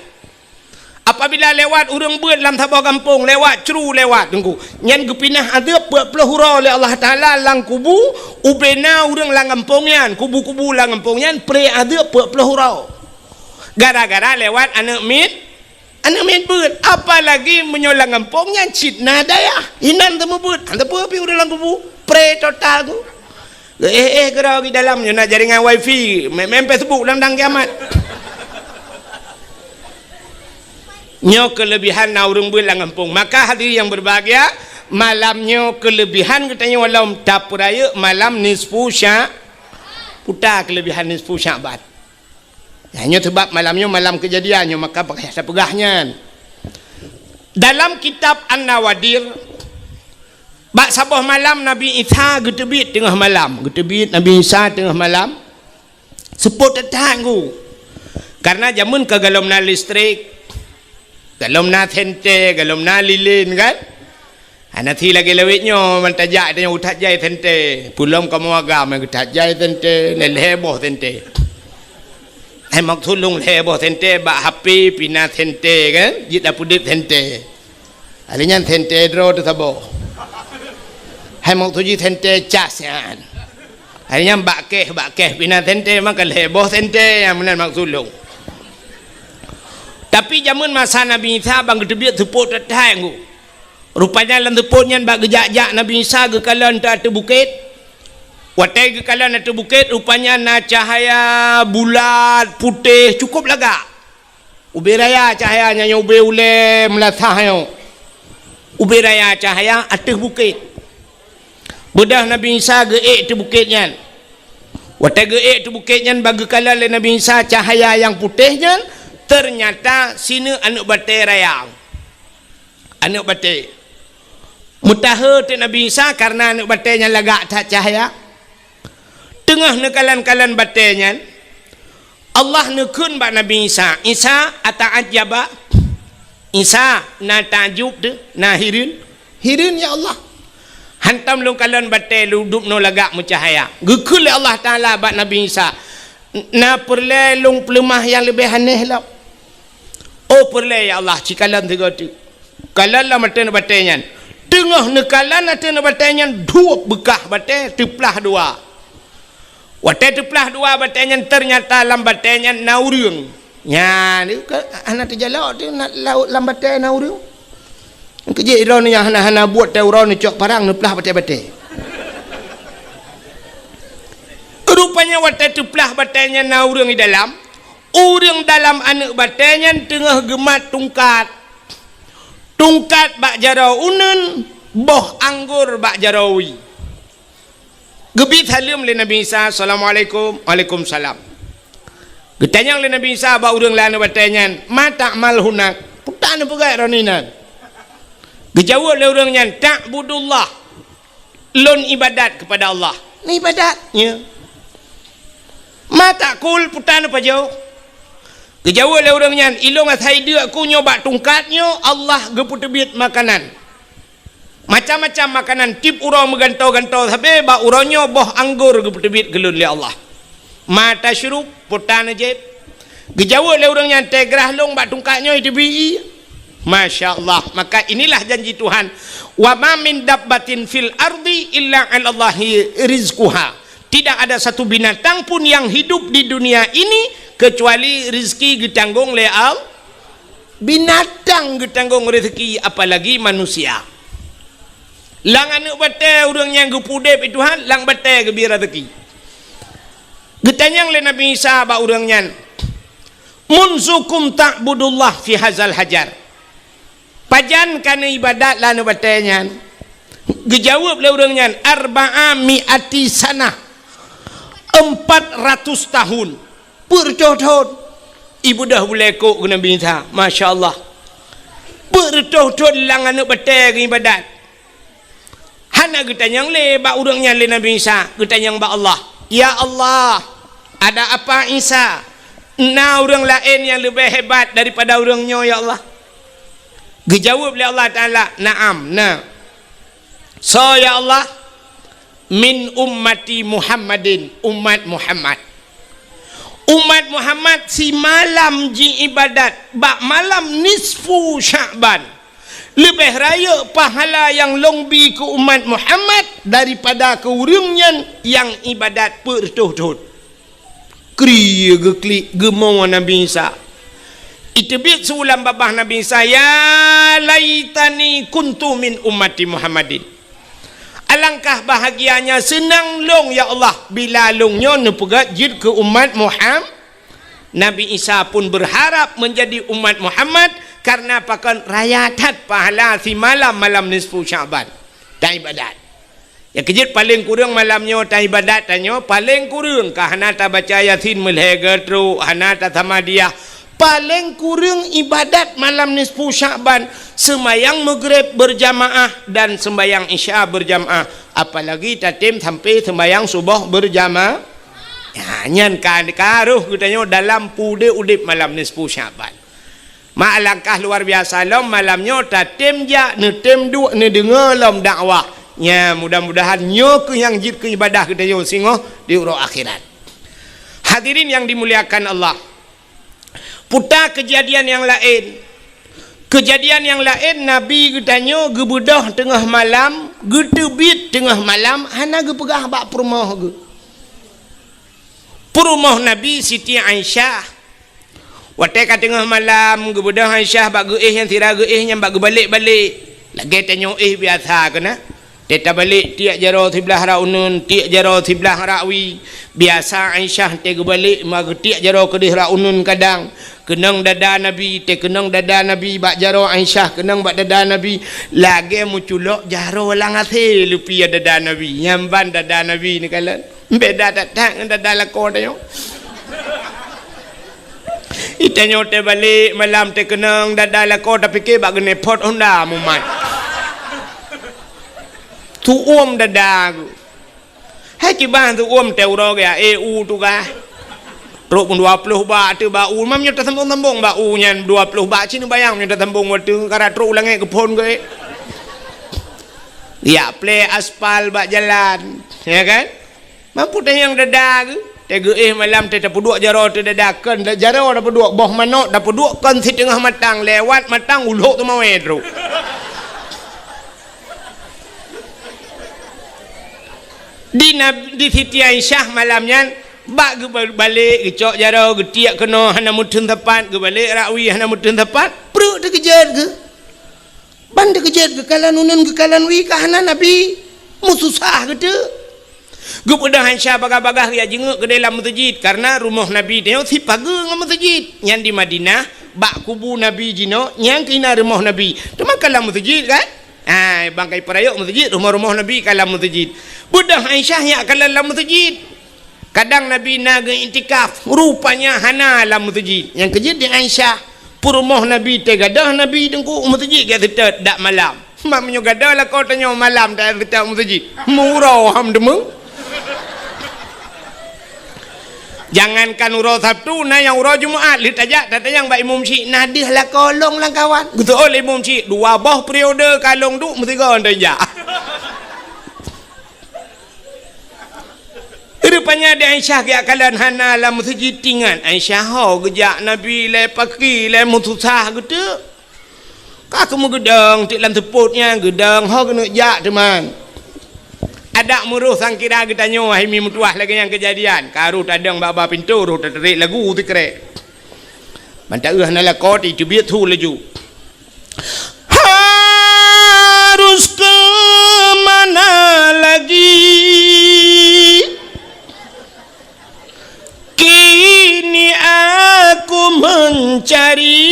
Apabila lewat ureuëng beuet lam saboh gampông, lewat cru lewat teungku, nyan geupinah azeub peuet ploh uroe lé Allah Taala lam kubu, ubena ureuëng lam gampông nyan, kubu-kubu lam gampông nyan pre azeub peuet ploh uroe. Gara-gara lewat aneuk mit, aneuk mit beuet. Apalagi meunyoe lam gampông nyan cit na dayah, inan teumeubeut, hana peue pih ureuëng lam kubu, pre total ku. Éh, éh, keudroe di dalam nyoe na jaringan wifi, main, main Facebook lam dang kiamat. Nyoe keulebihan na ureuëng beuet lam gampông. Maka hadirin yang berbahagia, Malam nyoe keuleubihan geutanyoe lom tapeurayeuk malam nisfu Sya-, peue ta keuleubihan nisfu Sya'ban. Nyan nyoe sabab malam nyoe malam keujadian nyoe, maka payah tapeugah nyan. Dalam kitab An-Nawadir, bak saboh malam Nabi Isa geuteubiet teungoh malam. Geuteubiet Nabi Isa teungoh malam. Seupôt that-that, Teungku. Karena jameun ka gohlom na listrik, gohlom na senter, gohlom na lilin, kan? Hana si lagèe lawét nyoe, man tajak tanyoe geuthat jai senter. Peue lom kamoe agam geuthat jai senter, lhèe-lhèe boh senter. Hai maksud lôn lhèe boh senter, bak H P pih na senter, kan? Jeuet tapeudeuet senter. Hari nyan senter droe teuh saboh. Hai maksud jih senter cas nyan. Hari nyan bak kèh, bak kèh pih na senter, maka lhèe boh senter, nyan meunan maksud lôn. Tapi jameun masa Nabi Isa ban geuteubiet seupôt that-that, Teungku. Rupanya lam seupôt nyan bak geujak-jak Nabi Isa geukalon ateueh bukét. Watèe geukalon ateueh bukét, rupanya na cahya bulat, putéh, cukup lagak. Ubé raya cahya nyan, ubé ulèe meulasah nyoe. Ubé raya cahya ateueh bukét. Beudôh Nabi Isa geuék ateueh bukét nyan. Watèe geuék ateueh bukét nyan, ban geukalon lé Nabi Isa cahya nyang putéh nyan, teunyata sineuk aneuk batèe raya. Aneuk batèe. Meutahe teuk Nabi Isa kareuna aneuk batèe nyan lagak that cahya. Teungoh neukalon-kalon batèe nyan, Allah neukheun bak Nabi Isa, "Isa, ata'ajjaba?" Isa, na takjub teuh, na hireuen? Hireuen, ya Allah. Hantom lôn kalon batèe lôn dubnoe lagak meucahya. Geukheun lé Allah Taala bak Nabi Isa, "Na peureulèe lôn peuleumah nyang leubeh aneh lom?" "Oh, peureulèe, ya Allah, ci kalon sigoe teuk." Kalon lam ateueh aneuk batèe nyan. Teungoh neukalon ateueh aneuk batèe nyan, duek beukah batèe teuplah dua. Watèe teuplah dua batèe nyan, teunyata lam batèe nyan na ureueng. Nyan, ka, hana teujalok teuh na, lam batèe na ureueng. Keujeuet droeneuh nyang hana-hana buet teuh uroe neucok parang neuplah batèe-batèe. Rupanya watèe teuplah batèe nyan na ureueng di dalam, ureueng dalam aneuk batèe nyan teungoh geumat tungkat. Tungkat bak jaroe uneuen, boh anggor bak jaroe wie. Geubri saleuem lé Nabi Isa, "Assalamualaikum." "Waalaikumsalam." Geutanyong lé Nabi Isa bak ureueng lam aneuk batèe nyan, "Ma ta'mal hunak?" "Peue ta neupeugèt droeneuh inan?" Geujaweueb lé ureueng nyan, "Ta'budullah." "Lôn ibadat keupada Allah." "Neuibadat?" "Ya." "Ma ta'kul?" "Peue ta neupajoh?" Geujaweueb lé ureueng nyan, "Ilôn asai deuk ku nyoe bak tungkat nyoe, Allah geupeuteubiet makanan. Macam-macam makanan, tiep uroe meugantoe-gantoe sabe, bak uroe nyoe boh anggor geupeuteubiet keu lôn lé Allah." "Ma tasyrub?" "Peue ta neujieb?" Geujaweueb lé ureueng nyan, "Teugrah lôn bak tungkat nyoe, iteubiet." Masya Allah. Maka inilah janji Tuhan, "Wa ma min dabbatin fil ardi illa 'alallahi rizquha." Tidak ada satu binatang pun yang hidup di dunia ini kecuali rezeki geutanggong lé Al-, binatang geutanggong rezeki, apalagi manusia. Lam aneuk batèe ureueng nyang geupeuudép Tuhan, lam batèe geubri rezeki. Geutanyong lé Nabi Isa bak ureueng nyan, "Munzu kam ta'budullah fi hazal hajar?" "Pajan ka neuibadat lam aneuk batèe nyan?" Geujaweueb lé ureueng nyan, "Arba'a mi'ati sanah." "Empat ratus tahun." "Peuet reutôh thôn?" Ibeudôh bulèe kok keu Nabi Isa. Masya Allah. "Peuet reutôh thôn lam aneuk batèe geuibadat." Hana geutanyong lé bak ureueng nyan lé Nabi Isa, geutanyong bak Allah. "Ya Allah, ada apa Isa? Na ureueng laén nyang leubeh hebat daripada ureueng nyoe, ya Allah?" Geujaweueb lé Allah Taala, "Na'am, na." "Soe, ya Allah?" "Min ummati Muhammadin," umat Muhammad. "Umat Muhammad simalam jiibadat bak malam nisfu Sya'ban, leubeh rayeuk pahala nyang lôn bi keu umat Muhammad daripada keu ureueng nyan nyang ibadat peuet reutôh thôn." Kri geuklik, geumo Nabi Isa. Iteubiet su lam babah Nabi Isa, "Ya laitani kuntu min ummati Muhammadin." "Alangkah bahagianya seunang lôn, ya Allah, bila lôn nyoe neupeugèt jeuet keu umat Muham-." Nabi Isa pun berharap menjadi umat Muhammad, karena pakon raya that pahala simalam malam nisfu Sya'ban. Taibadat. Nyang keujeuet paleng kureueng malam nyoe taibadat tanyoe, paleng kureueng ka hana tabaca Yasin meulhèe geutrok, hana tasamadiyah. Paleng kureueng ibadat malam nisfu Sya'ban, seumayang Maghrib beurjamaah dan seumbayang Isya beurjamaah, apalagi tatem sampai seumbayang suboh beurjamaah. Nyan, nyan ka, ka roh geutanyoe dalam peudeh udeb malam nisfu Sya'ban. Mak, alangkah luar biasa lom malam nyoe tatem jak, neutem duek, neudeungoe lom dakwah. Nya, mudah-mudahan nyoe keuh nyang jeuet keu ibadah geutanyoe singoh di uroe akhirat. Hadirin yang dimuliakan Allah, puta keujadian nyang laén. Keujadian nyang laén, Nabi geutanyoe geubeudôh teungoh malam, geuteubiet teungoh malam, hana geupeugah bak peurumoh geuh. Peurumoh Nabi Siti Aisyah. Watèe ka teungoh malam, geubeudôh Aisyah bak geuéh nyan, sira geuéh nyan bak geubalek-balek. Lagèe tanyoe éh biasa keunan. Teuh tabalek tiek jaroe siblah rak uneun, tiek jaroe siblah rak wie. Biasa Aisyah teuh geubalek ma geutiek jaroe keudeh rak uneun kadang. Keunong dada Nabi, teuh keunong dada Nabi bak jaroe Aisyah, keunong bak dada Nabi. Lagèe meuculok jaroe lam asèe leupie dada Nabi. Nyan ban dada Nabi neukalon. Beda that-that ngon dada lakoe tanyoe. Itanyoe teuh balek malam teuh keunong dada lakoe tapike bak geuneuk phot honda mumat. Tuom dada geuh. Hai kiban tuom teuh uroe geuh, eh, u tugaih. Trok pun dua ploh bak teuh bak u, mam nyoe tasambong-sambong bak u nyan dua ploh bak, ci neubayang nyoe tasambong watèe, karat trok u langèt geuphon geuh. Yak plè aspal bak jalan, ya kan? Mampu tanyong dada geuh, teuh geuéh malam teuh tapeuduek jaroe teuh dada, kon jaroe tapeuduek, boh manok tapeuduek kon siteungoh matang, lewat matang ulok teumawé trok. Di Nab-, di Siti Aisyah malam nyan, bak geubalek, geucok jaroe, geutiek keunoe hana meuteun sapat, geubalek rak wie hana meuteun sapat, pruet teukeujot geuh. Ban teukeujot geukalon uneun geukalon wie ka hana Nabi, meususah geuteuk. Geubeudôh Aisyah bagah-bagah geujak jingeuk keudeh lam meuseujid, kareuna rumoh Nabi nyoe sipageue ngon meuseujid. Nyan di Madinah, bak kubu Nabi jinoe, nyan keuh na rumoh Nabi. Teuma ka lam meuseujid kan? Hai, bangkai peurayeuk meuseujid, rumoh-rumoh Nabi ka lam meuseujid. Beudôh Aisyah nyak kalon lam meuseujid. Kadang Nabi na geu-iktikaf, rupanya hana lam meuseujid. Nyang keujeuet di Aisyah, peurumoh Nabi teuh gadôh Nabi teungku u meuseujid geuseutôt dak malam. Mak meunyoe gadôh lakoe tanyoe malam teuh seutôt u meuseujid. Meuuroe ham deungoe. Jangankan uroe Sabtu, na nyang uroe Jumat lheueh tajak tatanyong bak imum syiek, na deuh lakoe lôn lam kawan. Geuseuôt lé imum syiek, dua boh periode ka lôn duek meusigoe tajak. Rupanya di Aisyah geujak kalon hana lam meuseujid, tingat Aisyah ho geujak Nabi lé paki lé meususah geuteuk. Ka keumeung geudong teuk lam seupôt nyan, geudong ho keuneuk jak teuma. Adak meuroh sangkira geutanyoe hai mi meutuwah lagèe nyang keujadian, ka roh tadong bak-bak pintoe roh tatarek lagu sikrek. Ban taeu hana lakoe teubiet su laju. Harus kemana lagi? Kini aku mencari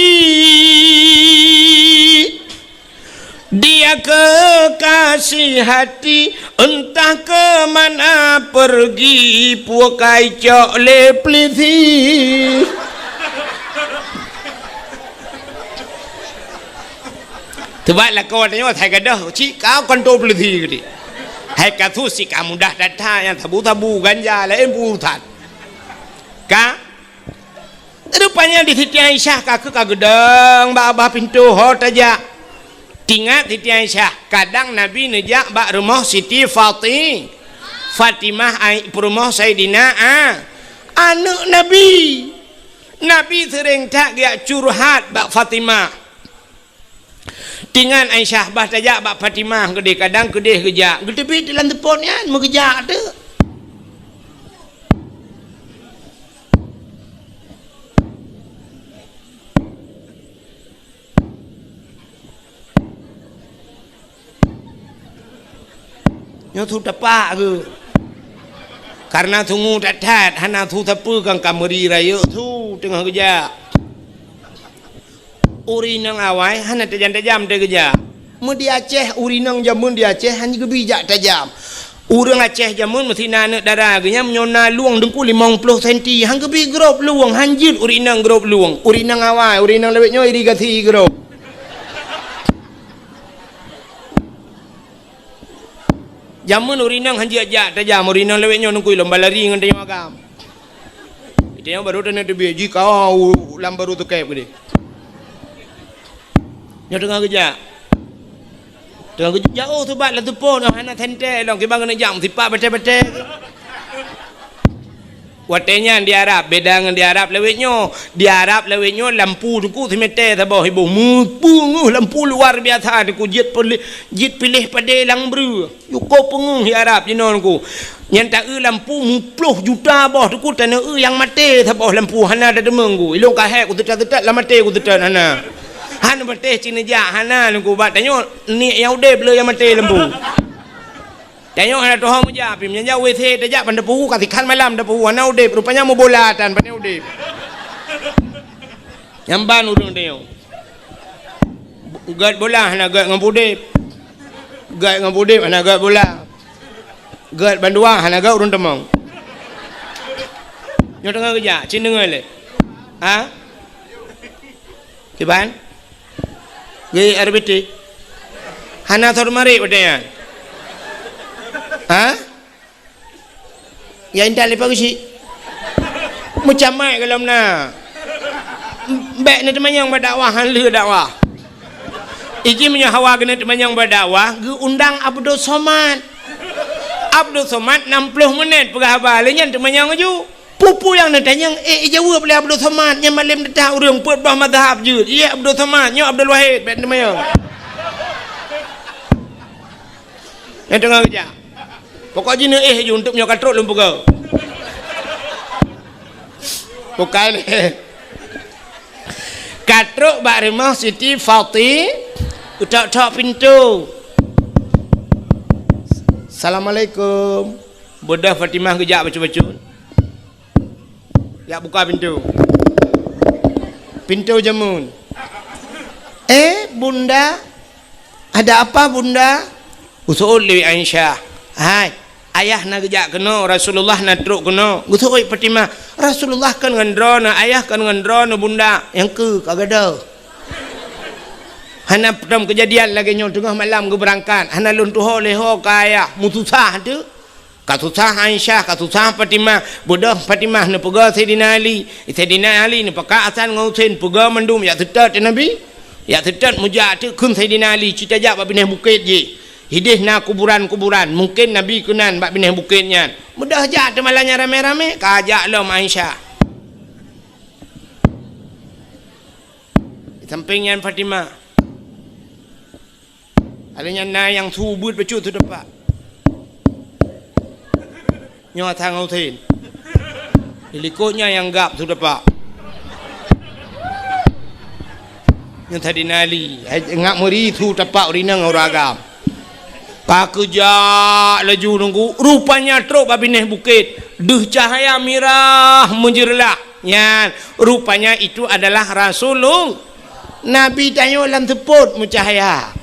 dia kekasih hati, entah ke mana pergi, pukai cok lé pelisi. Teubat lakoe tanyoe asai gadôh, cit ka kantô polisi geuti. Hai kasus cit ka mudah that-that nyang sabu-sabu ganja laén peurusan. Ka? Rupanya di Siti Aisyah ka keuh ka geudong bak babah pintoe ho tajak. Tingat Siti Aisyah, kadang Nabi neujak bak rumoh Siti Fati-, Fatimah ai-, peurumoh Saidina A-, aneuk Nabi. Nabi seuréng that geujak curhat bak Fatimah. Tingat Aisyah bah tajak bak Fatimah keudeh, kadang keudeh geujak. Geuteubiet lam seupôt nyan, meugeujak teuk. Nyoe su tapak geuh. Kareuna sungue that-that, hana su sapeue kan ka meuri rayeuk su teungoh geujak. Ureueng inong awai hana tajam-tajam teuh geujak. Meu di Aceh, ureueng inong jameun di Aceh hana geubi jak tajam. Ureueng Aceh jameun meusti na aneuk dara geuh nyan meunyoe na lueng teungku limong ploh senti, hana geubi grob lueng, hana jeuet ureueng inong grob lueng. Ureueng inong awai, ureueng inong lawét nyoe irigasi grob. Jameun ureueng inong hana jeuet jak tajam, ureueng inong lawét nyoe teungku lom balari ngon tanyoe agam. Tanyoe barô taneuk teubiet jih ka u lam barô teukeb keudeh. Nyoe teungoh geujak. Teungoh geujak jauh teubat lam teupon, hana senter lom, kiban keuneuk jak meusipat batée-batée. Watée nyan di Arab, beda ngon di Arab lawét nyoe. Di Arab lawét nyoe lampu teungku simeter saboh iboh. Meupeungeuh lampu luar biasa teungku, jeuet piléh, jeuet piléh padé lam breueh. Cukôp peungeuh di Arab jinoe teungku. Nyan ta-eu lampu muploh juta boh teungku, taneuk eu nyang maté saboh lampu, hana tateumé teungku. Ilôn ka hék kuseutôt-seutôt lam maté kuseutôt hana. Hana patéh cit neujak hana teungku, bak tanyoe niet nyang udeb le nyang maté lampu. Tanyoe hana tuho meujak, pih meunyoe jak WC tajak ban tapeuhu, ka sikhan malam tapeuhu, hana udeb, rupanya meubola tan, pane udeb. Nyan ban ureueng tanyoe. Gét bola hana gét ngon udeb. Gét ngon udeb hana gét bola. Gét bandua hana gét ureueng teumong. Nyoe teungoh geujak, cit deungoe lé. Ha? Kiban? Gét R B T? Hana sot marit watée nyan? Ha? Ya intat leupah geuchik. Meucamai golom na. Bék neuteumanyong bak dakwah, han lheueh dakwah. Iji meunyoe hawa keuneuk teumanyong bak dakwah, geuundang Abdul Somad. Abdul Somad nam ploh menit peugah haba, lé nyan teumanyong laju. Peue-peue nyang neutanyong, ék ijaweueb lé Abdul Somad, nyan malém teutab ureueng peuet boh mazhab jeuet. Iya Abdul Somad, nyoe Abdul Wahid, bék teumanyong. Nyang teungoh geujak. Pokok jih neuéh ju untuk meunyoe ka trok lôn peugah. Bukai lé. Ka trok bak rumoh Siti Fati, utok-tok pintoe. Assalamualaikum. Beudôh Fatimah geujak bacut-bacut. Jak buka pintoe. Pintoe jameun. "Eh, Bunda, ada apa, Bunda?" Geuseuôt lé Aisyah. "Hai, ayah na geujak keunoe, Rasulullah na trok keunoe." Geuseuôt Fatimah. "Rasulullah kon ngon droeneuh, ayah kon ngon droeneuh, Bunda." Nyang keu ka gadoh. Hana peutrom keujadian lagée nyoe teungoh malam geubeurangkat. Hana lôn tuho lé ho ka ayah. Meususah teuh. Ka susah Aisyah, ka susah Fatimah. Beudôh Fatimah neupeugah Saidina Ali. Saidina Ali neupakat Hasan ngon Husein peugah mandum jak seutôt Nabi. Jak seutôt meujak teuk kheun Saidina Ali, "Cit tajak bak binéh bukét jih. Hideh na kuburan-kuburan, mungken Nabi keunan bak binéh bukét nyan." Beudôh jak teuma lagée nyan ramé-ramé, ka jak lom Aisyah. Di sampéng nyan Fatimah. Alèh nyan na nyang su beuet bacut su tapak. Nyoe Hasan ngon Husein. Di likot nyan nyang gab su tapak. Nyoe Saidina Ali, hai, ngak meuri su tapak ureueng inong ngon ureueng agam. Ka geujak laju nunggu, rupanya trok bak binéh bukét. Deuh cahya mirah meujeureulah. Nyan, rupanya itu adalah Rasulullah. Nabi tanyoe lam seupôt meucahya.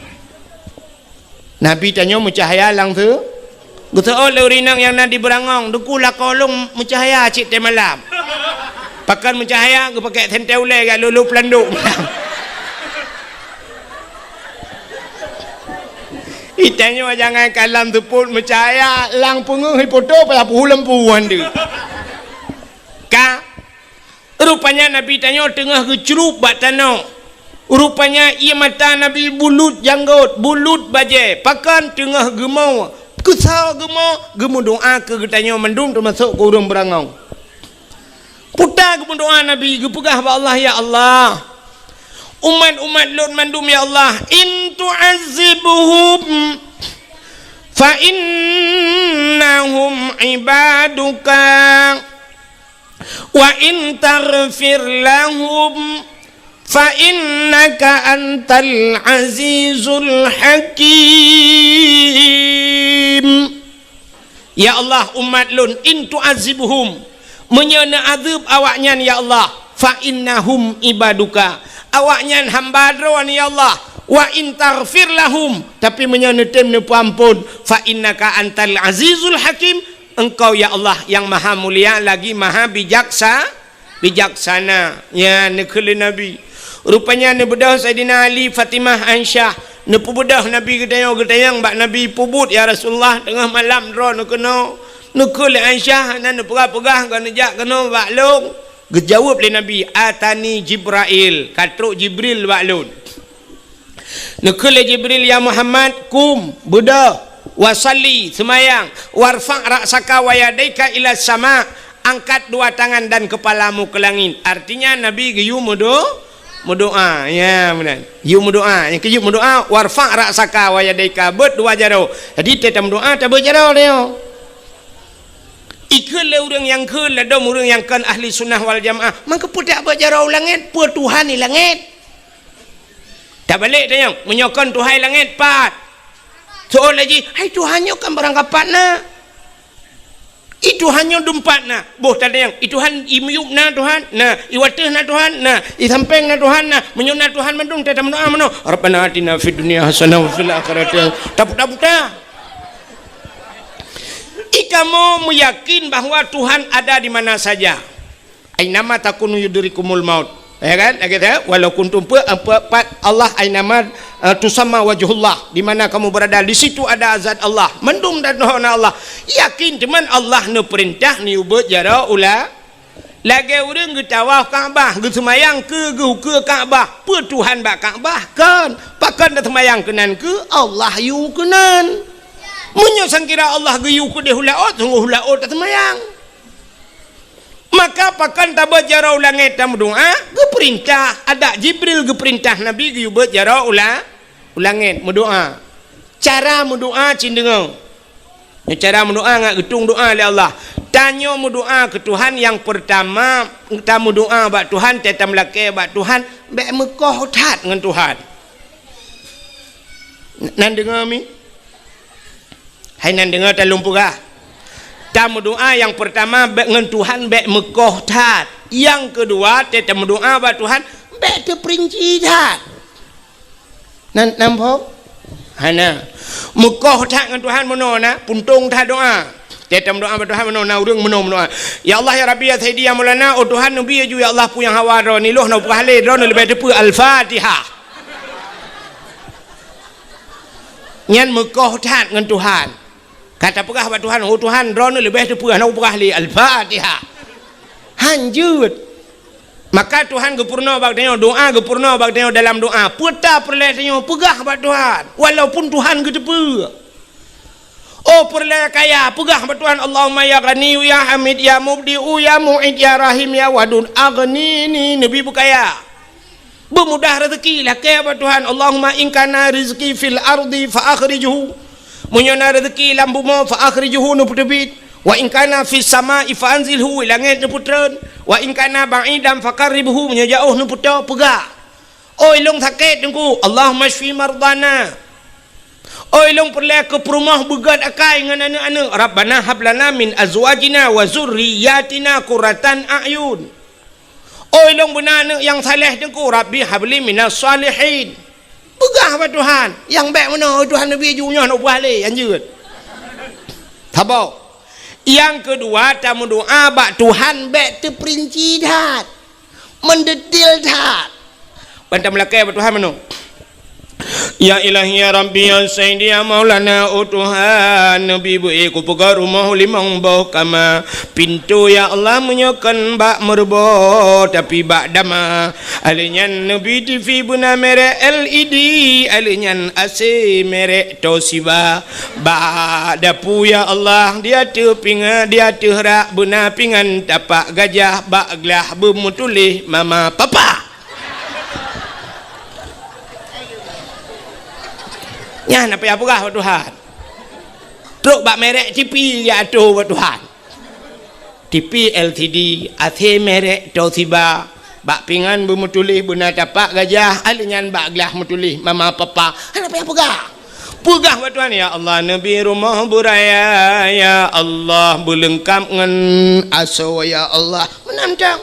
Nabi tanyoe meucahya lam seu-, geuseuôt lé ureueng inong nyang na di Beurangong, "Teungku, lakoe lôn meucahya cit teuh malam." Pakon meucahya, geupakék sentée ulée jak lhôk-lhôk peulandôk. Itanyoe jangankan lam seupôt meucahya, lam peungeuh ipoto payah peuhu lampu han deuh. Ka Rupanya Nabi tanyoe teungoh geucrueb bak tanoh. Rupanya ié mata Nabi bulut janggôt, bulut bajée, pakon teungoh geumo, keusoe geumo, geumeudoá keu geutanyoe mandum teumasok keu ureuëng Beurangong. Puta geumeudoá Nabi, geupeugah bak Allah, "Ya Allah, umat-umat lôn mandum, ya Allah, in tu'azzibhum fa innahum ibaduka." "Wa in taghfir lahum fa innaka antal azizul hakim." Ya Allah, umat lôn, in tu'azzibhum, meunyoe neuazeueb awaknyan, ya Allah, fa innahum ibaduka, awaknyan hamba Droe, ya Allah, Wa in taghfir lahum, tapi meunyoe neutem neupeuamphon, fa innaka antal azizul hakim, engkau ya Allah nyang maha mulia lagi maha bijaksa-, bijaksana. Nyan neukheun lé Nabi. Rupanya neubeudôh Saidina Ali, Fatimah, Aisyah, neupeubeudôh Nabi geutanyoe, geutanyong bak Nabi, "Peubuet ya Rasulullah, teungoh malam droeneuh keunoe." Neukheun lé Aisyah, hana neupeugah-peugah, ka neujak keunoe bak lôn. Geujaweueb lé Nabi, "Atani Jibrail, ka trok Jibril bak lôn." Neukheun lé Jibril, "Ya Muhammad, kum, beudôh, wa shalli, seumayang, warfa' ra'saka wa yadaika ila sama, angkat dua tangan dan kepalamu ke langit." Artinya Nabi geuyue meudo-, meudoa. Ya, meunan. Geuyue meudoa. Nyang keujeuet meudoa, "Warfa' ra'saka wa yadaika," beuet dua jaroe. Jadi, watée tameudoa, tabeuet jaroe nyoe. Ikheun lé ureuëng nyang kheun ladôm ureuëng nyang kon ahli sunnah wal jamaah, "Mangkeupeudak beuet jaroe u langét, peue Tuhan di langét?" Tabalek tanyong, meunyoe kon Tuhan i langét, pat? Soe laju, "Hai, Tuhan nyoe kan barangkapat na. I Tuhan nyoe dumpat na." Boh tatanyong, "I Tuhan i miyueb na Tuhan?" "Na." "I wateueh na Tuhan?" "Na." "I sampéng na Tuhan?" "Na." "Meunyoe na Tuhan mandum, tameudoa meunoe, 'Rabbana atina fid dunya hasanah wa fil akhirati hasanah.'" Taputa-puta. Ikamoe meuyakin bahwa Tuhan ada di mana saja. "Ainama takunu yudrikumul maut." Ya kan? Lagée tu, "Walau kuntum," pe-, pe-, pat Allah, "ainama, eh, tusamma wajhullah," di mana kamu berada, di situ ada zat Allah. Mandum dan na Allah. Yakin teuma Allah neupeurintah neubeuet jaroe u la-, lagée ureuëng geutawaf Ka'bah, geuseumayang keu geuh ukeue Ka'bah. Peue Tuhan bak Ka'bah? Kon. Pakon taseumayang keunan keu Allah yue keunan. Meunyoe sangkira Allah geuyue keudeh u laôt, sunggoh u laôt taseumayang. Maka pakon tabeuet jaroe u langét tameudoa, geupeurintah, adak Jibril geupeurintah Nabi geuyue beuet jaroe u la-, u langét meudoa. Cara meudoa cit deungoe. Nyoe cara meudoa ngat geutueng doa lé Allah. Tanyoe meudoa keu Tuhan nyang peurtama, tameudoa bak Tuhan, tameulakée bak Tuhan, bék meukoh that ngon Tuhan. Nan deungoe mi? Hai nan deungoe talôn peugah. Tameudoa nyang peurtama bék ngon Tuhan bék meukoh that. Nyang keudua, tameudoa bak Tuhan bék teupeurinci that. Nan, namphok? Hana. Meukoh that ngon Tuhan meunoe na, puntông that doa. Tameudoa bak Tuhan meunoe na, ureuëng meunoe meudoa. "Ya Allah, ya Rabbi, ya Sayyidi, ya Maulana, oh Tuhan, neubi laju, ya Allah, peue nyang hawa droeneuh, lôn hana peugah lé, droeneuh leubeh teupeu." Al-Fatihah. Nyan meukoh that ngon Tuhan. Ka tapeugah bak Tuhan, "Oh Tuhan, droeneuh leubeh teupeu, hana kupeugah lé." Al-Fatihah. Hanjeuet. Maka Tuhan geupeurunoe bak tanyoe, doa geupeurunoe bak tanyoe dalam doa. Peue ta peureulée tanyoe peugah bak Tuhan, walaupun Tuhan geuteupeue. Oh peureulée kaya, peugah bak Tuhan, "Allahumma ya Ghaniyyu ya Hamid ya Mubdi'u ya Mu'id ya Rahim ya Wadud, aghnini," neubi beukaya. Beumudah rezeki, lakée bak Tuhan, "Allahumma in kana rizqi fil ardi fa akhrijhu." Meunyoe na rezeki lam bumoe, "Fa akhrijhu," neupeuteubiet. "Wa in kana fis sama'i fa anzilhu," langét neupeutreun. "Wa in kana ba'idan fa qarribhu," meunyoe jaoh neupeutoe, peugah. "Oi lôn sakét, Teungku, Allahumma syfi mardana." Oi lôn peureulée keu peurumoh beugét akai ngon aneuëk-aneuëk, "Rabbana hab lana min azwajina wa zurriyatina qurratan a'yun." Oi lôn beuna aneuëk nyang saleh, Teungku, "Rabbi habli minas salihin." Peugah bak Tuhan, nyang bék meunoe, "Oi Tuhan, neubi ju nyoe, hana peugah lé," hanjeuet. Saboh. Nyang keudua, tameudoa bak Tuhan bék teupeurinci that, meudetil that. Ban tameulakée bak Tuhan meunoe. Ya Ilahi, ya Rabbi, ya Sayyidi, ya Maulana, oh Tuhan, neubi beu-ék kupeugöt rumoh limong boh kama. Pintoe, ya Allah, meunyoe kon bak meureuboh, tapi bak dama. Alèh nyan neubi TV beuna merek L E D, alèh nyan A C merek Toshiba. Bak dapu, ya Allah, di ateueh pinga-, di ateueh rak beuna pingan tapak gajah, bak glah beumeutuléh mama papa. Nyan na payah peugah bak Tuhan. Trok bak merek TV ya ateueh bak Tuhan. TV L C D, A C merek Toshiba, bak pingan beumeutuléh beuna tapak gajah, alèh nyan bak glah meutuléh mama papa. Hana payah peugah. Peugah bak Tuhan, "Ya Allah, neubi rumoh beuraya, ya Allah, beuleungkap ngon asoe, ya Allah." Meunan tang.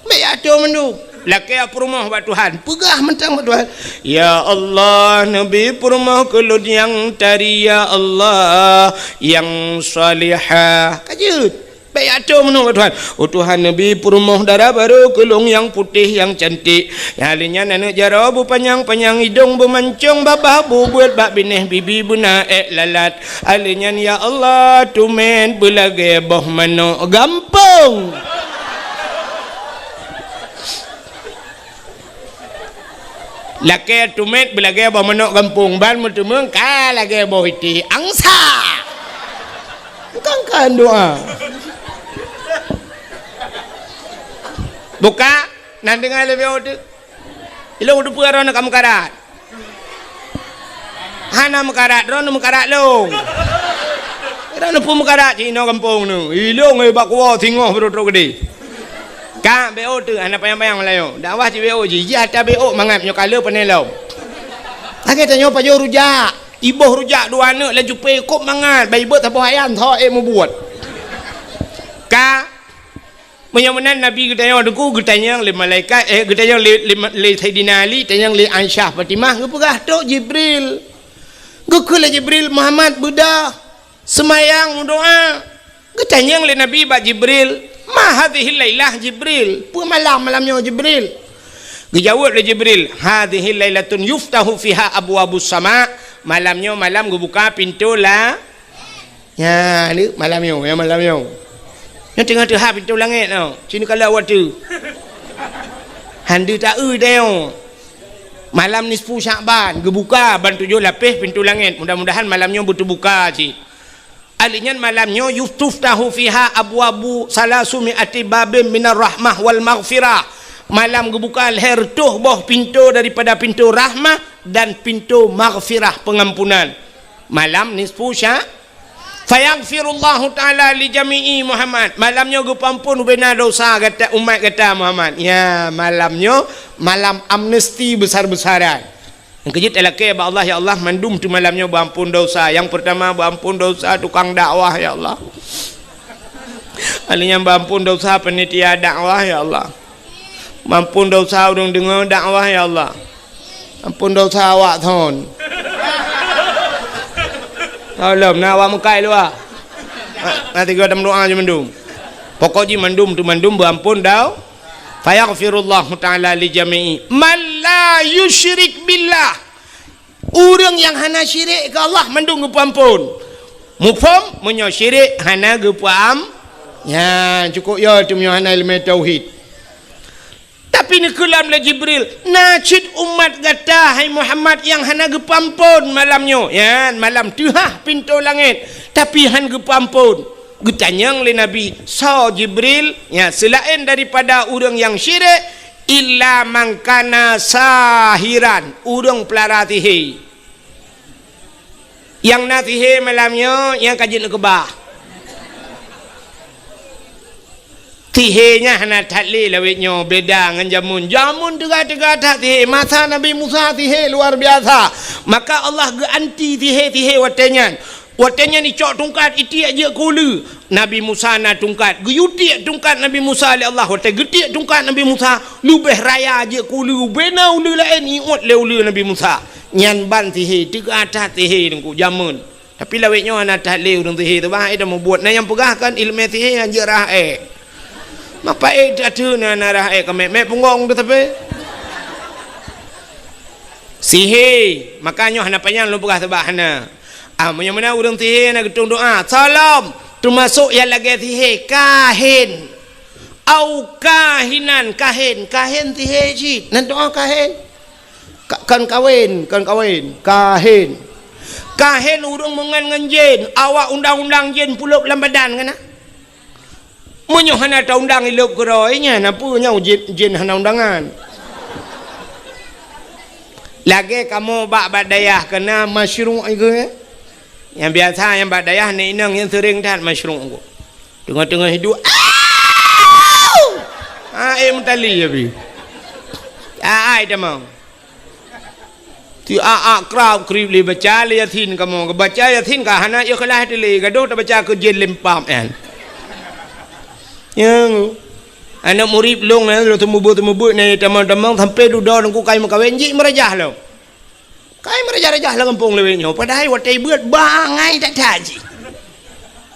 Bék ateueh mandum. Lakée peurumoh bak Tuhan, peugah mantong bak Tuhan, "Ya Allah, neubi peurumoh keu lôn nyang tari, ya Allah, nyang salihah." Ka jeuet. Bék atô meunoe bak Tuhan. "Oh Tuhan, neubi peurumoh dara barô keu lôn nyang putéh, nyang cantik. Nyang lheueh nyan aneuëk jaroe beupanyang-panyang, idong beumancong, babah bubeuet, bak binéh bibi beuna ék lalat. Nyang lheueh nyan, ya Allah, tumet beulagée boh manok gampông." Lakée tumet beulagée boh manok gampông, ban meuteumeung ka lagée boh itéh angsa. Kan, kan doa. Buka, nan deungoe lé B O teuk. Ilong teupeue droeneuh ka meukarat. Hana meukarat, droeneuh meukarat lôn. Droeneuh peue meukarat cit inoe gampông neuh. Ilong, eh, bak kuwoe singoh beutôi-beutôi geudeh. Ka B O teuk, hana panyang-panyang meulayeue. Dakwah cit B O jih, jih ata B O mangat nyoe ka le pané lom. Lagée tanyoe pajoh rujak. Iboh rujak dua aneuëk lam cupée kôb mangat, bai beuet saboh ayam tho ék mubuet. Ka, meunyoe meunan Nabi geutanyoe teungku, geutanyong lé malaikat, eh, geutanyong lé, lé, lé Saidina Ali, tanyong lé Aisyah Fatimah, geupeugah, "Trok Jibril." Geukheun lé Jibril, "Muhammad, beudôh." Seumayang, meudoá. Geutanyong lé Nabi bak Jibril, "Ma hadhihil lailah, Jibril? Peue malam, malam nyoe, Jibril?" Geujaweueb lé Jibril, "Hadhihil lailatun yuftahu fiha abwabus sama." Malam nyoe malam geubuka pintoe la-, nya, ni malam nyoe, ya, malam nyoe. Nyoe teungoh teuhah pintoe langét nyoe. Sinoe ka lheueh watèe. Hana taeu tanyoe. Malam nisfu Syakban geubuka ban tujoh lapéh pintoe langét. Mudah-mudahan malam nyoe beuteubuka cit. Ahli nyan malam nyoe, "Yutuftahu fiha abwabu salasumi'ati babin minar rahmah wal maghfirah." Malam geubuka lhèe reutôh boh pintoe daripada pintoe rahmah dan pintoe maghfirah, pengampunan. Malam nisfu sya-, "Fayaghfirullahu ta'ala li jami'i Muhammad." Malam nyoe geupeuampôn ubena dosa gata, umat gata Muhammad. Ya, malam nyoe malam amnesti besar-besaran. Nyang keujeuet talakée bak Allah, "Ya Allah, mandum teumalam nyoe beuampôn dosa." Nyang peurtama beuampôn dosa tukang dakwah, ya Allah. Ahli nyan beuampôn dosa panitia dakwah, ya Allah. Beuampôn dosa ureuëng deungoe dakwah, ya Allah. Ampôn dosa awak thon. Tolong, na awak meukai luwa. Na, na tiga dan doa je mandum. Pokok jih mandum tu mandum beuampôn dau. Fayaghfirullahu ta'ala li jami'i man la yusyrik billah. Ureuëng nyang hana syirik keu Allah mandum geupeuampôn. Muphom, meunyoe syirik hana geupeuam-, nyan cukôp yo teuh meunyoe hana ileumèe tauhid. Tapi neukeulam lé Jibril, "Na cit umat gata, hai Muhammad, nyang hana geupeuampôn malam nyoe." Nyan malam teuhah pintoe langét, tapi han geupeuampôn. Geutanyong lé Nabi, "Soe Jibril?" Nya, seulaén daripada ureuëng nyang syirik, "Illa man kana sahiran," ureuëng peulara sihé. Nyang na sihé malam nyoe, nyang ka jeuet neukeubah. Sihé nyan hana that lé lawét nyoe, beda ngon jameun. Jameun teuga-teuga that sihé. Masa Nabi Musa sihé luar biasa. Maka Allah geuanti sihé-sihé watée nyan. Watée nyan icok tungkat, itiek jeuet keu uleue. Nabi Musa na tungkat. Geuyue tiek tungkat Nabi Musa lé Allah. Watée geutiek tungkat Nabi Musa, leubeh raya jeuet keu uleue. Bena uleue laén iôt lé uleue Nabi Musa. Nyan ban sihé, teuga that sihé teungku jameun. Tapi lawét nyoe hana that lé ureuëng sihé teuh, bah, eh, dah mubuet. Na nyang peugah kan ileumèe sihé hanjeuet rhah ék. Mapa ék that teuh na, na rhah ék ka mèk-mèk punggong teuh sabe. Sihé, maka nyoe hana panyang lôn peugah sabab hana. Ah, meunyoe meunan ureuëng sihé na geutueng doa, salom, teumasok nyang lagée sihé, kahin. Au kahinan, kahin, kahin sihé cit. Nan doa kahin. Ka-, kon kawén, kon kawén, kahin. Kahin ureuëng meungon ngon jén, awak undang-undang jén pulop lam badan kana. Meunyoe hana taundang ilop keudroe nyan, na peue nyoe jén, jén hana undangan. Lagée kamoe bak, bak dayah kana masyruq iku, eh? Nyang biasa nyang bak dayah nyan inong nyang seuring that masyruq iku. Teungoh-teungoh hidup, "Au!" Ah, eh, meutali ya bi. Ah, ai tamong. Ti a-a krab krib lé baca lé Yasin kamoe. Baca Yasin ka hana ikhlas teuh lé, gadoh tabaca keu jén lempam nyan. Nyang. Aneuk murit lôn nyan, lôn seumeubeuet-seumeubeuet nyan tamong-tamong sampoe dudoe Teungku ka meukawen, jih meurajah lom. Ka meureujah-reujah lam gampông lawét nyoe, padahai watèe beuet bangai that-that jih.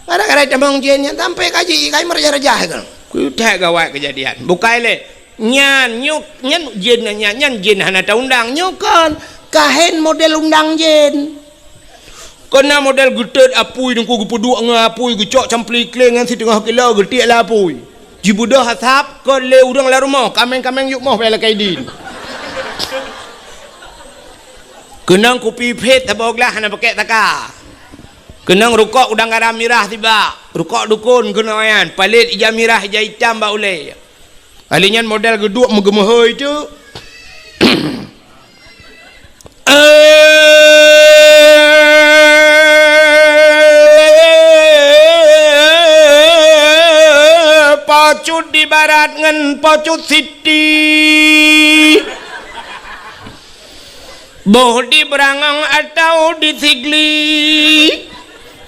Gara-gara tamong jén nyan sampoe ka jih, ka meureujah-reujah keunoe. Keuthèe gawat keujadian. Bukai lé. Nyan, nyoe, nyan jén nyan, nyan jén hana taundang. Nyoe kon, kahén model undang jén. Keunan model geutot apui, Teungku, geupeuduek ngon apui, geucok campli kléng nyan siteungoh kilo, geutiek lam apui. Jibeudôh asap, kon lé ureueng lam rumoh, kaméng-kaméng yub moh bak lakèe idin. Keunong kupi phét saboh glah hana pakèk saka. Keunong rukok udang garam mirah sibak, rukok dukon keunoe nyan, palét ija mirah ija itam bak ulèe. Kali nyan model geuduek meugeumeuhôi teuk. Eh, Po Cut di barat ngon Po Cut Siti. Boh di Beurangong atawa di Sigli.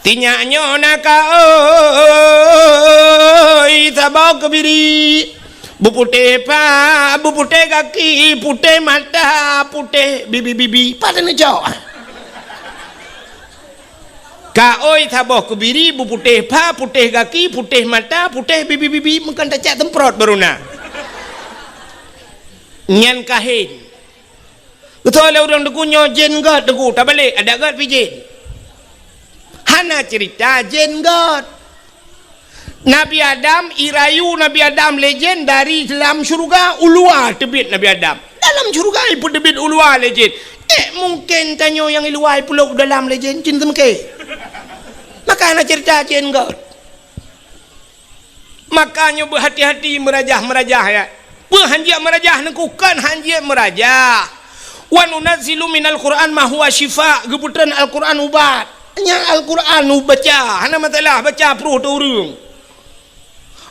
Sinyak nyoe na kaôi saboh keubiri. Beuputéh pha, beuputéh gaki, putéh mata, putéh bibi-bibi. Pat neucok? Kaôi saboh keubiri, beuputéh pha, putéh gaki, putéh mata, putéh bibi-bibi. Meukan tacak semprot baru na. Nyan kahén. Geutôi lé ureueng Teungku nyoe jén göt Teungku, tabalek, adak göt pih jén. Hana ceurita jén göt. Nabi Adam, irayu Nabi Adam lé jén dari lam syeuruga, u luwa teubiet Nabi Adam. Dalam syeuruga ipeuteubiet u luwa lé jén. Ék mungken tanyoe nyang i luwa ipeulop u dalam lé jén, cit teumeuke. Maka hana ceurita jén göt. Maka nyoe beuhati-hati meurajah-meurajah, ya. Peue hanjeuet meurajah Teungku? Kon hanjeuet meurajah. "Wa nunazzilu minal Qur'an ma huwa syifa," geupeutreun Al-Qur'an ubat. Nyan Al-Qur'an ubaca, hana masalah baca pruh teuh ureueng.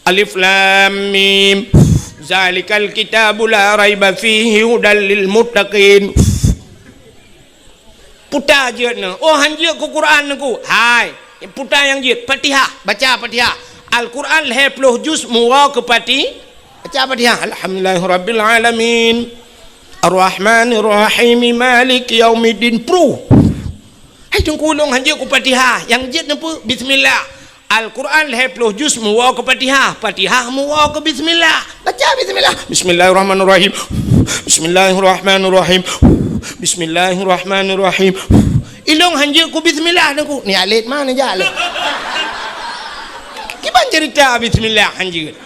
Alif Lam Mim. Zalikal kitabu la raiba fihi hudal lil muttaqin. Puta jeuet nyoe. Oh, hanjeuet keu Quran Teungku. Hai, puta nyang jeuet. Fatihah, baca Fatihah. Al-Quran lhèe ploh juz meuwoe keu Fati-, baca Fatihah. Alhamdulillahirabbil alamin. Arrahmanirrahim. Maliki yaumiddin. Pruh. Hai Teungku, lôn hanjeuet keu Fatihah. Nyang jeuet nyoe peue? Bismillah. Al-Quran lhèe ploh juz meuwoe keu Fatihah, Fatihah meuwoe keu bismillah. Baca bismillah. Bismillahirrahmanirrahim. Bismillahirrahmanirrahim. Bismillahirrahmanirrahim. Ilôn hanjeuet keu bismillah Teungku. Ni alet mana jak lé? Kiban cerita bismillah hanjeuet.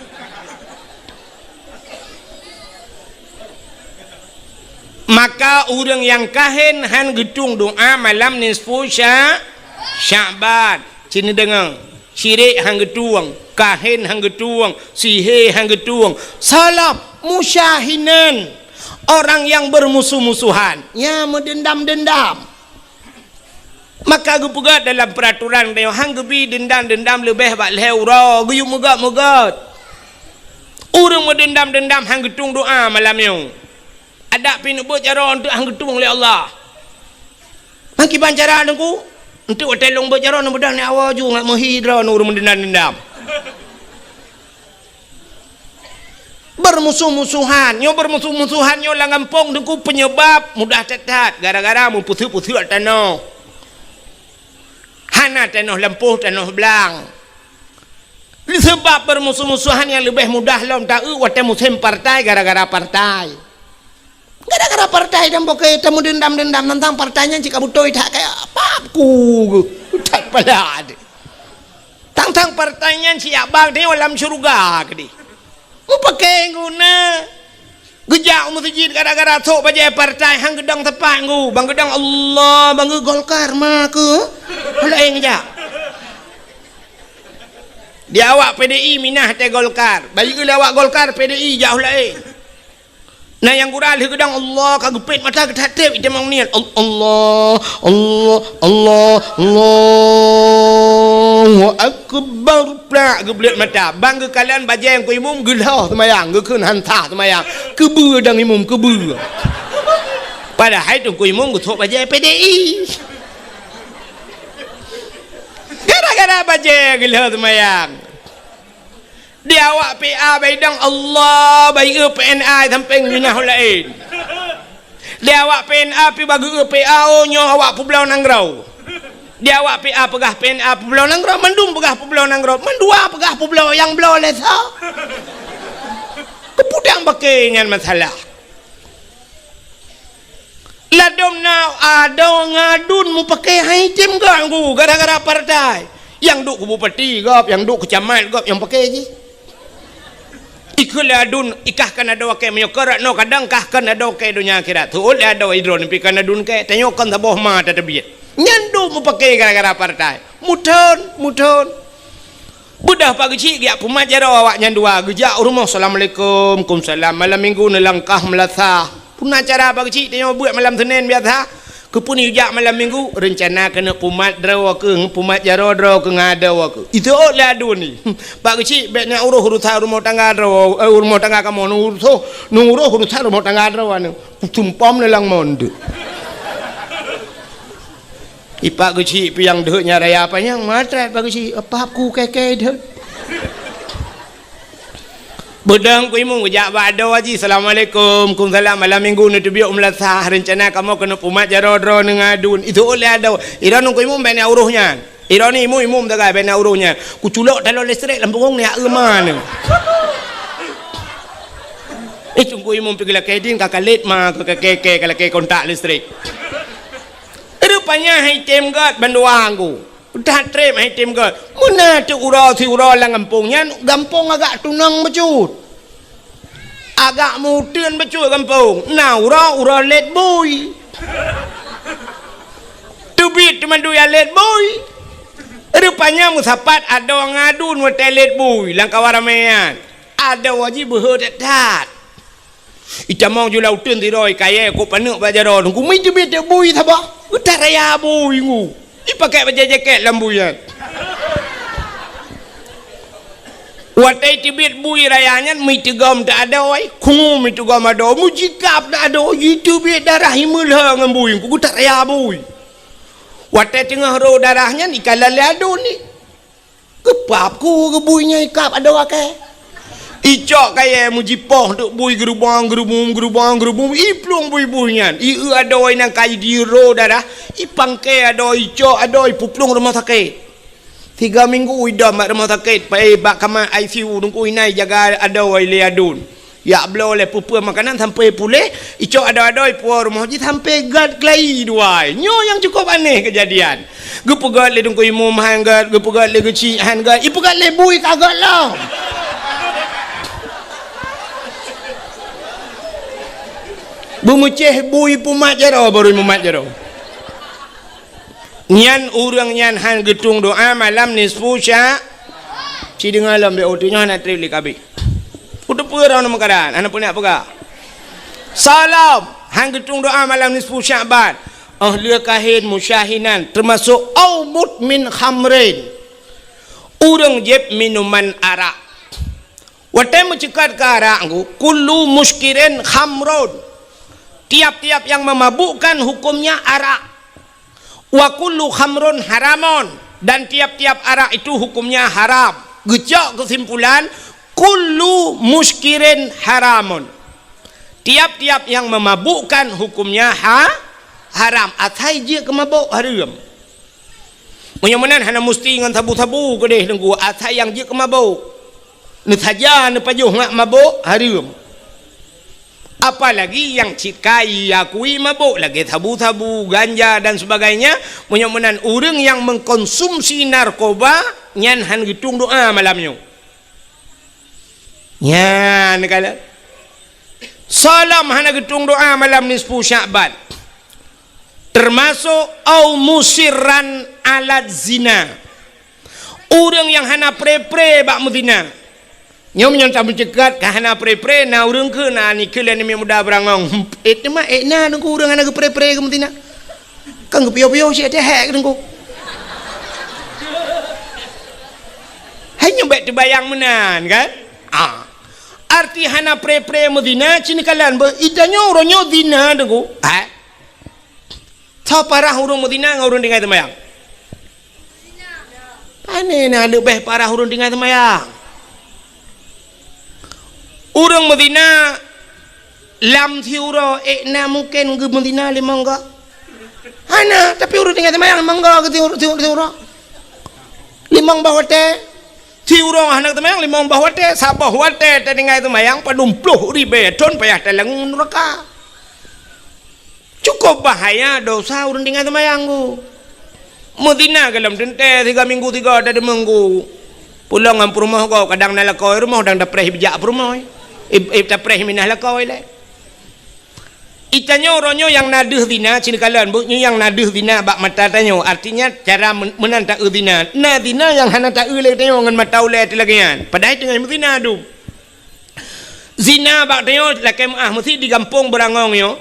Maka ureueng nyang kahén han geutueng doa malam nisfu Sya-, Sya'ban. Cit neudeungoe, syirik han geutueng, kahén han geutueng, sihé han geutueng, salaf musyahinan, orang yang bermusuh-musuhan, nyang meudendam-dendam. Maka geupeugah dalam peuraturan tanyoe, han geubi deundam-deundam leubeh bak lhèe uroe, geuyue meugöt-meugöt. Ureueng meudeundam-deundam han geutueng doa malam nyoe. Adak pih neubeuet jaroe eunteuk han geutueng lé Allah. Meukiban cara Teungku, eunteuk watèe lôn beuet jaroe neubeudoh nyoe awoe ju ngat meuhi droeneuh ureueng meudeundam-deundam. Beurmusoh-musohan, nyoe beurmusoh-musohan nyoe lam gampông Teungku peunyeubab mudah that-that gara-gara meupeuseuet-peuseuet tanoh. Hana tanoh lampôh, tanoh blang. Seubab beurmusoh-musohan nyang leubeh mudah lom taeu watèe musém partai gara-gara partai. Gara-gara partai dan bukon tameudeundam-deundam teuntang partai nyan cit ka beutôi that kaya pap ku that pala deh. Tang-tang partai nyan siyak bang teuh lam syeuruga keudeh. Meupaké guna. Geujak u meuseujid gara-gara sôk bajèe partai han geudong teupang gu. Bang geudong Allah, bang geu Golkar ma keu. Laén geujak. Di awak P D I minah teuh Golkar. Bayeue lé awak Golkar P D I jak laén. Na nyang gura lheueh geudong Allah ka geupét mata geutatép itamong niet. Al-, Allah, Allah, Allah, Allahu Akbar. Plak geubleuet mata. Bang geukalon bajèe Teungku Imum geulhôh seumayang, geukheun han sah seumayang. Keubeue dang Imum, keubeue. Padahai Teungku Imum geusôk bajèe P D I. Gara-gara bajèe geulhôh seumayang. Di awak P A baidang Allah, bai eu P N A sampéng minah laén. Di awak P N A pi bagi eu P A, oh, nyoe awak peubloe nanggroe. Di awak P A peugah P N A peubloe nanggroe, mandum peugah peubloe nanggroe, mandua peugah peubloe nyang bloe lé soe. Keupudang bakée nyan masalah. Ladom na adoe ngon aduen mupakée hai tem ganggu gara-gara partai. Nyang duek keu bupati gob, nyang duek keu camat gob nyang pakée jih. Ikheun lé aduen, ikah kon adoe kée meunyoe keu rot noe kadang kah kon adoe kée donya akhirat. Teuôt lé adoe idroe neupi kon aduen kée, tanyoe kon saboh ma tateubiet. Nyan duek mupakée gara-gara partai. Muthon, muthon. Beudôh Pak Geuchik geujak pumat jaroe awaknyan dua, geujak u rumoh, "Assalamualaikum." "Kumsalam." Malam minggu neulangkah meulasah. Peue na cara Pak Geuchik, tanyoe buet malam Senin biasa. Keupeue neujak malam minggu? Reuncana keuneuk pumat droe keuh, pumat jaroe droe keuh ngon adoe keuh. Iteuôt lé aduen ni. "Pak Geuchik, bèk neuuroh urusan rumoh tangga droe, eh, rumoh tangga kamoe, neuuroh, neuuroh urusan rumoh tangga droe aneuk." Kutumpom lé lam mon deuek. I Pak Geuchik piang deuek nyan raya panyang, matrat Pak Geuchik, apa aku keke deuek. Beudôh Teungku Imum geujak bak adoe jih, "Assalamualaikum." "Kumsalam." "Malam minggu neuteubiet u meulasah, reuncana kamoe keuneuk pumat jaroe droeneuh ngon aduen." Iteuôt lé adoe, "Iroe Teungku Imum bèk neuuroh nyan. Iroe ni Imum, Imum sagai bèk neuuroh nyan. Kuculok taloe listrik lam punggong neuh euma neuh." Eh, Teungku Imum pi geulakée din ka kalét ma, ka keke, ka lakée kontak listrik. Rupanya hai tem gét bandua nggu. That treb hai tem gét. Meunan teuk uroe siuroe lam gampông nyan, gampông agak tunong bacut. Agak meuteun bacut gampông. Na uroe, uroe lét bui. Teubiet teumandui lét bui. Rupanya meusapat adoe ngon aduen watée lét bui lam kawan ramé nyan. Adoe jih beuhe that-that. Itamong ju lam uteuen sidroe, kayée kok paneuk bak jaroe, Teungku, mi teubiet teuk bui saboh. Geutaraya bui nggu. Ipakée bajée jakét lam bui nyan. Watée teubiet bui raya nyan, mi teugom teuk adoe, khungu mi teugom adoe, mujikab teuk adoe, jiteubiet darah imeulhö ngon bui, Teungku, geutaraya bui. Watée teungoh rô darah nyan, ikalon lé aduen ni. Geupap ku geubui nyan ikab adoe kée. Icok kayée mujipoh teuk bui geurubong, geurubong, geurubong, geurubong, iplueng bui-bui nyan. Ieu adoe nyang ka jidiro darah, ipangke adoe, icok adoe, ipuplueng rumoh sakét. Tiga minggu idom bak rumoh sakét, pai bak kama I C U, Teungku, inan ijaga adoe lé aduen. Jak bloe lé peue-peue makanan sampoe puléh, icok adoe-adoe ipuwoe rumoh jih sampoe gét keulayi dua. Nyoe nyang cukôp aneh keujadian. Geupeugét lé Teungku Imum han gét, geupeugét lé Geuchik han gét, ipeugét lé bui ka gét lom. Beumeucéh bui pumat jaroe, barô mumat jaroe. Nyan ureuëng nyan han geutueng doá malam nisfu sya-, ci deungoe lom, bèk uteunyoe hana treb lé kabeh. Uteupeue droeneuh meukaran, hana peue nak peugah. Salam, han geutueng doá malam nisfu Sya'ban. Oh lheueh kahén musyahinan, teumasok au mudmin khamrin. Ureuëng jieb minuman arak. Watée meuceukat keu arak nggu, kullu muskirin khamrun. Tiap-tiap yang memabukkan hukumnya arak. Wa kullu khamrun haramun, dan tiap-tiap arak itu hukumnya haram. Geucok keusimpulan, kullu muskirin haramun. Tiap-tiap yang memabukkan hukumnya ha-, haram. Asai jeuet keu mabök hareuem. Meunyoe meunan hana musti ngon sabu-sabu keudeh Teungku, asai nyang jeuet keu mabök. Neusaja neupajoh ngat mabök hareuem. Apalagi nyang cit ka iakui mabök lagée sabu-sabu, ganja dan sebagainya, meunyoe meunan ureuëng nyang mengkonsumsi narkoba nyan han geutueng doá malam nyoe. Nyan kala. Salam hana geutueng doá malam nisfu Sya'ban. Teumasok au musirran ala zina. Ureuëng nyang hana pre-pre bak meuzina. Nyoe meunyoe tameuceukat ka hana pre-pre, na ureuëng keu na nikeue lé namiet muda beurangong. Eh, teuma eh na Teungku ureuëng hana geupre-pre keu meuzina. Kan geupiôh-piôh cit teuhek Teungku. Hai nyoe bèk teubayang meunan kan? Ah. Arti hana pre-pre meuzina, ci neukalon beuh, i tanyoe uroe nyoe zina Teungku. Eh? Soe parah ureuëng meuzina ngon ureuëng tinggai seumayang? Pane na leubeh parah ureuëng tinggai seumayang. Ureuëng meuzina lam siuroe, ék na mungken geumeuzina limong goe? Hana, tapi ureuëng tinggai seumayang limong goe geusiuroe, siuroe. Limong boh watée. Siuroe hana seumayang limong boh watée, saboh watée tatinggai seumayang padum ploh ribée thon payah talangue nuraka. Cukup bahaya dosa ureuëng tinggai seumayang ku. Meuzina gohlom teuntée siga minggu siga tadeumeung ku. Pulang ngon peurumoh goe kadang na lakoe rumoh dang tapreh bijak peurumoh. Ib, ib tapreh minah lakoe lé. Itanyoe uroe nyoe nyang na deuh zina, cit neukalon, bu, nyoe nyang na deuh zina bak mata tanyoe. Artinya cara men, meunan taeu zina. Na zina nyang hana taeu lé tanyoe ngon mata ulée teuh lagée nyan. Padahai teungoh meuzina dum. Zina bak tanyoe lakée meuáh meusit di gampông Beurangong nyoe.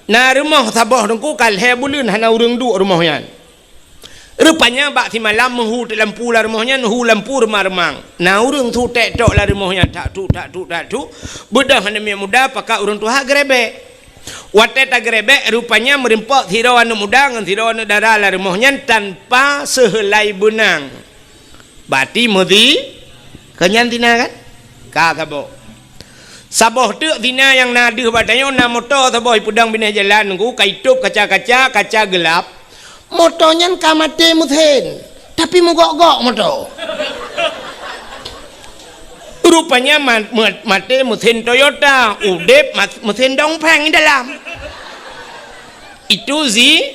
Na rumoh saboh teungku ka lhée buleuen hana ureuëng duek rumoh nyan. Rupanya bak simalam meuhu teuk lampu lam rumoh nyan, hu lampu reumang-reumang. Na ureuëng su tek tok lam rumoh nyan, tak tuk, tak tuk, tak tuk. Beudôh aneuk miet muda pakat ureuëng tuha geurebek. Watée tageurebek, rupanya meurimpok sidroe aneuk muda ngon sidroe aneuk dara lam rumoh nyan tanpa seuheulai beunang. Bati meuzi, keu nyan zina kan? Ka saboh. Saboh teuk zina nyang na deuh bak tanyoe, na moto saboh ipeudong binéh jalan nunggu ka itôb kaca-kaca, kaca geulap. Moto nyan ka maté meusén, tapi meugok-gok moto. Rupanya ma, ma, maté meusén Toyota, udeb ma, meusén Dongfeng dalam. Itu zi,